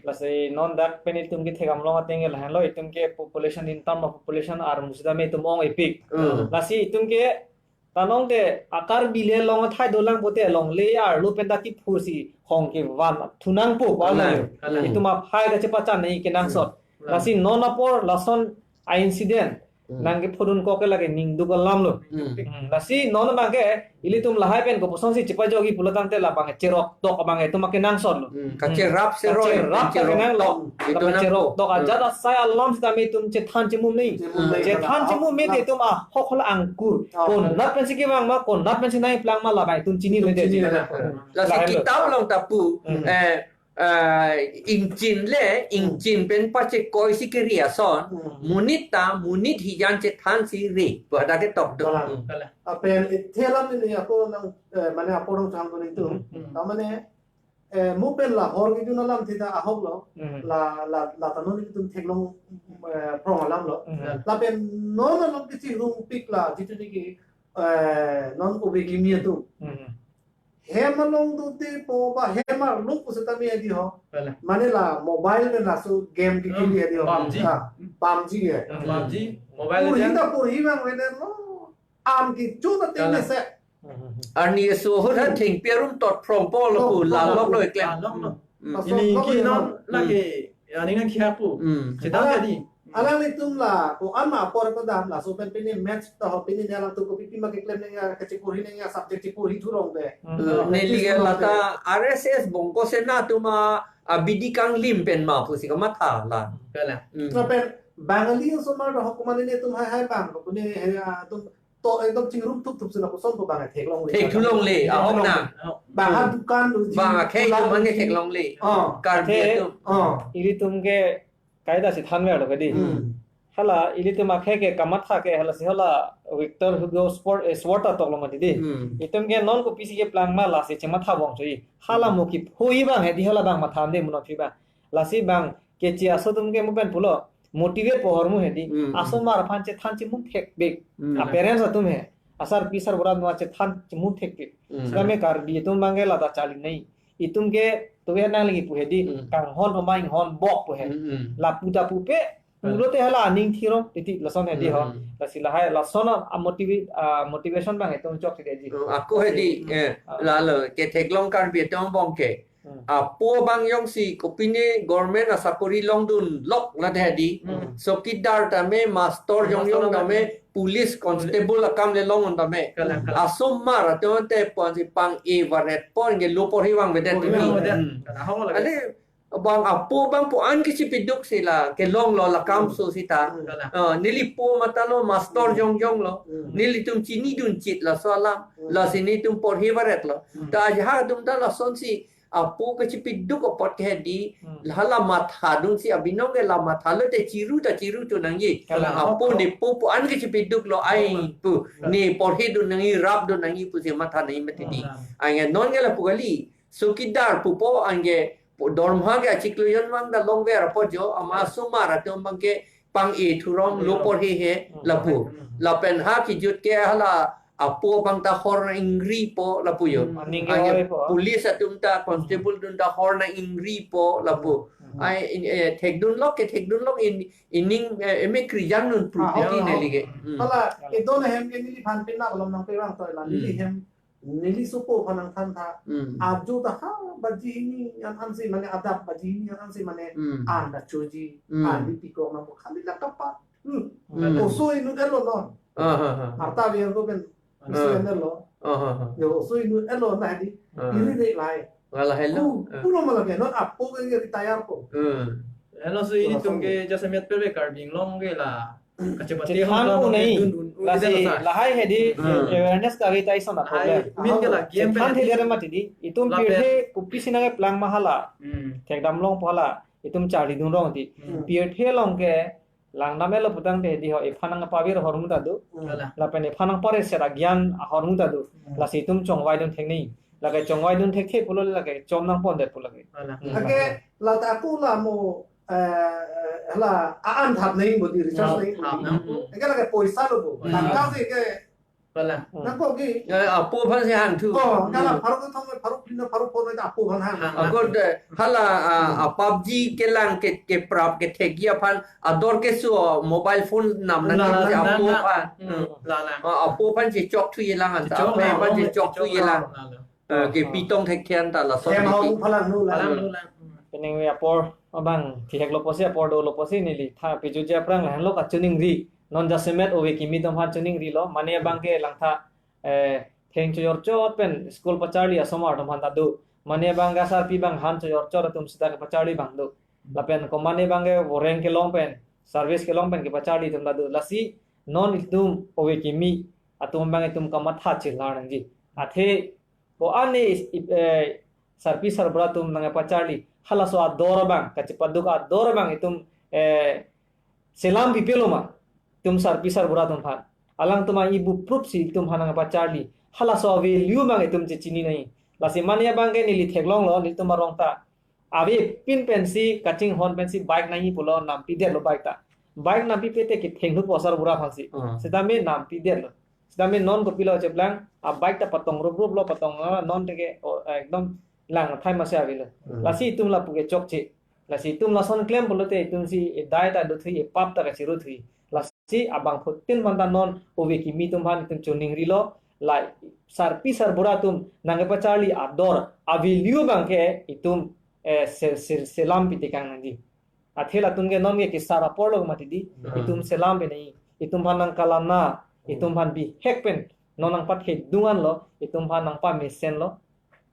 Lasi non dak pen itum kethek damlong ateng ke lahenlo, itum ke population, in term of population armu sitame itum ongpik. Hmm. Lasi itum ke tanong te a-Karbi le long athai dolang pote longle arlo pen dak kiphursi hong kevan thu nangpo. Kalang, kalang. Itum aphai kachepachan nangji kenangsot. Hmm. Lasi non apor lason a-incident Hmm. nangkephodunkok ke lake ningduk alam lo. Hmm. Hmm, lasi non abang ke ilitum lahai pen koposonsi chepajokji pulo tangte labang cherok tok abang itum akenangsot lo. Hmm. Kacherap seroi, kacherap cherok kenang lo. Tok. Itum nang cherok tok. Hmm. Ajat asai alam sitame itum chethan chemum nangji. Chemum nangji. Chethan chemum mete itum ahok hol angkur. Oh. Konat pensi kevang ma, konat pensi nangplang ma labang itum chini mete. Chini mete. Lasi lahenlo. Kitab along ta pu, Hmm. eh, ah, ingchin le, Hmm. ingchin pen pachekoi si keri ason, Hmm. monit ta, monit hijan chethansi ri, pu hadak ketok do. Kalang. Hmm. Kalang. Lapen ithe alam neli ako nang, eh, mane apor nangchang ko nelitum. Hmm. Ta mane, eh, mo pen la hor kejun alam thita ahok lo, Hmm. la, la, la ta non nelitum theklong, eh, prong alam lo. Hmm. Lapen non along kechihung pik la, jitu niki, eh, non obe kimi atum. Hmm. Hem along dote po ba hem arlo pusitame hedi ho. Kalang. Mane la mobile pen laso game kekili hedi ho. PUBG. Ah, PUBG ke. Ah, PUBG. Mobile Legend. Porhi ta porhi abang wener lo. An kecho ta ting Kalang. Mese. Arni eso ho tha thengpi arum tot phrong po lo pu, oh, la lok lo eklem. La lok lo. Hmm. Pasok ini lok ki lo non non. Lake, ya, ini nang kia pu. Hmm. Sedang Alang, jadi. Alanglitum la ko-an ma apor padam laso pen pini match ta ho, pini ne alangtum kopi pima keklem nangji, kacheporhi nangji subject cheporhi thurong te. Hmm. Hmm. Neli ke la ta R S S Bongko Sena atum a, abidi kanglim pen ma pusi kamatha la. Kalang. Hmm. Lapen Bangali osomar do ho, komat nelitum hai hai bang ko pune he, ah, atum to ekdom chingrum thup thup si lapuson ko bang theklongle. Theklongle, ah, ong na. Bang ha dukan doji. Bang akhei pula atum abang ke doji. Theklongle. Oh. Karbi akhei atum. Oh. Ilitum ke kaita si thanver lo kedi. Hmm. Hala ilitum akhei ke kamatha ke hala si hala Victor Hugo Sport, eh, Sword atok lo mati di. Hmm. Itum ke non kopisi keplang ma lasi chematha bong choi. Hala Hmm. mo kiphui abang hedi hala bang matha de mo non phi abang. Lasi bang keche aso atum ke mo pen pulo motivate po ahormu hedi. Hmm. Asomar aphan chethan chemum thekpik. Hmm. A parents atum he. Asarpi sarbura aphan chethan chemum thekpik. Hmm. Sitame Karbi atum abang ke la ta charli nangji. Itum ke tuwe nangli pu hedi. Hmm. Kanghon pama inghon bok pu he. Hmm, hmm. Lapu ta pupe. Hmm. Pulote hala aning thirong titi lason hedi ho. Hmm. Lasi lahai lason a, a motiva-, a motivation abang itum chok si deji. Hmm, ako hedi, eh, Ah. lalo ketheklong Karbi atum abang ke. Hmm. Apo abang jongsi kopine government asakori longdun lok la dei di. Hmm. Chowkidar tame, master Hmm, jongjong master tame, tame. Police constable akam le long tame. Kalang, kalang. Asomar atum te pon si pang-e varet pon ke lo porhi vangvedet. Porhi vangvedet. Hmm. Kalang, ahok lagi. Ane abang apo abang pu-an kachepiduk si la kelong lo la kam Hmm. so sita. Hmm. Kalang. Ah, neli po matha lo, master Hmm. jongjong lo. Hmm. Nelitum chinidun chit laso alam. Hmm. Lasi netum porhi varet lo. Hmm. Ta ajahak atum ta lasonsi apo kachepiduk apot ke hedi, Hmm. hala mathadun si abinong ke la matha lote chiru ta chiru thu nangji. Kalang. Apo ne po pu-an kachepiduk lo ai Hmm. pu. Kalang. Ne porhidun nangji, rapdun nangji pusi matha nangji mati di. Hmm. Anke non ke lapu kali. Chowkidar pupo anke po dorma ke achiklo jon vang ta longver apot jo, ama Hmm. asomar atum abang ke pang-e thurong lo Hmm. porhi he Hmm. lapu. Hmm. Lapen ha kijut ke hala apo abang ta hor nang-ingri po lapu jo. Hmm, aning Anke hoi po. Police atum ta, constable atum ta hor nang-ingri po lapu. Hmm. Ai in, eh, thekdun lok ke thekdun lok in, ining, eh, eme krijang nun pru Ah, piti oh, neli ke. Hmm. Hala, Hmm. kedo na hem ke neliphan pin na kolom nangpevang toy la. Neli Hmm. hem, neli sopo aphan nangthan tha. Hmm. Ajo ta ha baji hini an ansi mane adap baji hini an ansi mane Hmm. an ta choji. Hmm. An di pikok nangpo khali la kapat. Hmm. Hmm. Oso inut elo non. Ah, ha, ha. Arta biang ko pen Ah. Isi ender lo. Ah, ha, ha. Yo, oso inut elo na di. Ah. Iri de lai. Wala hello. Ku, Ah. Kuno malam ya, non apo ke retire ko. Hmm. Hello, so ilitum ke jasemet pebe Karbi Anglong ke la. Kachepate chethan hong unai. Dun, dun, dun, lasi dun, dun, lahai hedi Hmm. awareness kari ta ison a Lahai problem. Min ke la game Chethan pen. Thele mati di. Itum Lapen. Pirthe kopisi nangkeplang ma hala. Hmm. Thekdam longpo hala. Itum charlidun rong di. Hmm. Pirthe along ke langdam-etlo putangte di ho iphan nangpavir ahormu ta do. Hmm. Kalang. Lapen iphan nangpare sera gyan ahormu ta do. Hmm. Lasi itum chongvaidun theknei. Lake chongvaidun thekthe pulo lake chom nangpondet pulo lake. Kalang. Hmm. Ake la ta aku la mo, eh, eh, la a-an thap nai mo di recharge nai. Thap nang. Eke lake poisa lo bo. Hmm. Tangka si ke Kalang. Hmm. Nangkok ki. Ya, apo aphan si hang thu. Oh, kalang Hmm. pharo kethom, pharo phli na, pharo pho na apo aphan hang. Hang. Ako de, hala, ah, Hmm. a PUBG kelang ke, keprap kethekji aphan ador keso mobile phone nam nang Lang, si lang, apo lang, aphan. Hmm. Lang, lang. Ah, apo aphan si chok thu yelang an. Chok Apo aphan lang, si chok thu chok yelang. Lang, lang. Eh, ke Hmm. pitong thekthe an ta lason Hem hau diki. Phalang nu lang. Phalang nu lang. Penang apor abang thihek lo pusi apor dolo pusi neli tha piju ja prang lahenlo kachiningri. Non jasemet ove kimi atum aphan chiningrilo. Mane abang ke langtha, eh, theng choyor chot pen school pacharli asomar atum aphan ta do. Mane abang ke asarpi abang han choyor chot atum sita kepacharli abang do. Lapen komane abang ke voreng kelong pen, service kelong pen kepacharli atum ta do. Lasi non itum ove kimi atum abang itum kamatha chelar nangji. Athe ko-an ne is-, ip-, eh, sarpi sarbura atum nangpacharli. Halaso ador abang, kachepaduk ador abang itum, eh, selam pipelo ma. Itum sarpi sarbura atum aphan. Alangtum a-ibu prup si itum aphan nangpacharli. Halaso value abang itum chechini nai. Lasi mane abang ke neli theklonglo, nelitum arong ta. Avepin pensi, kachinghon pensi, bike nangji pulo nampidetlo bike ta. Bike nampipe te kethengthupo sarbura aphansi. Hmm. Sitame nampidetlo. Sitame non kopilo cheplang, a-bike ta patong rup rup lo, patong, ah, non teke, oh, ekdom lang thai masi avelo. Hmm. Lasi itum lapu ke chokche. Lasi itum lason klem pulote itum si edai ta dothui, epap ta kachirothui. Lasi abangphutin aphan ta non ove kimi atum aphan itum chiningrilo, la sarpi sarbura atum nangpacharli ador, a-value abang ke itum, eh, se-, se-, selam pitekang nangji. Athe latum ke non ke kesar apor lo mati di, Hmm. itum selam pi nai, itum aphan nangkalang na, Hmm. itum aphan bihek pen, non nangpathedung anlo, itum aphan nangpamesenlo.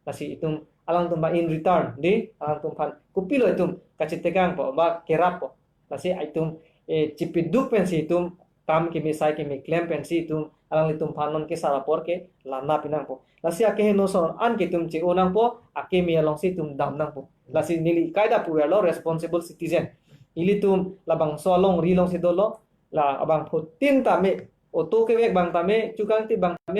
Lasi itum alangtum aphan in return di, alangtum aphan kopilo itum kachetekangpo, ba kerappo. Lasi itum, eh, chipiduk pensi itum kam keme sai keme klem pensi itum alanglitum aphan non kesar apor ke lang na pinangpo. Lasi akeheno ason an ke itum che-o nangpo, akeme alongsi itum dam nangpo. Lasi neli kaita puverlo responsible citizen. Ilitum labangso alongri alongsi dolo, la abangphutin tame, auto kevek abang tame, chukangti abang tame,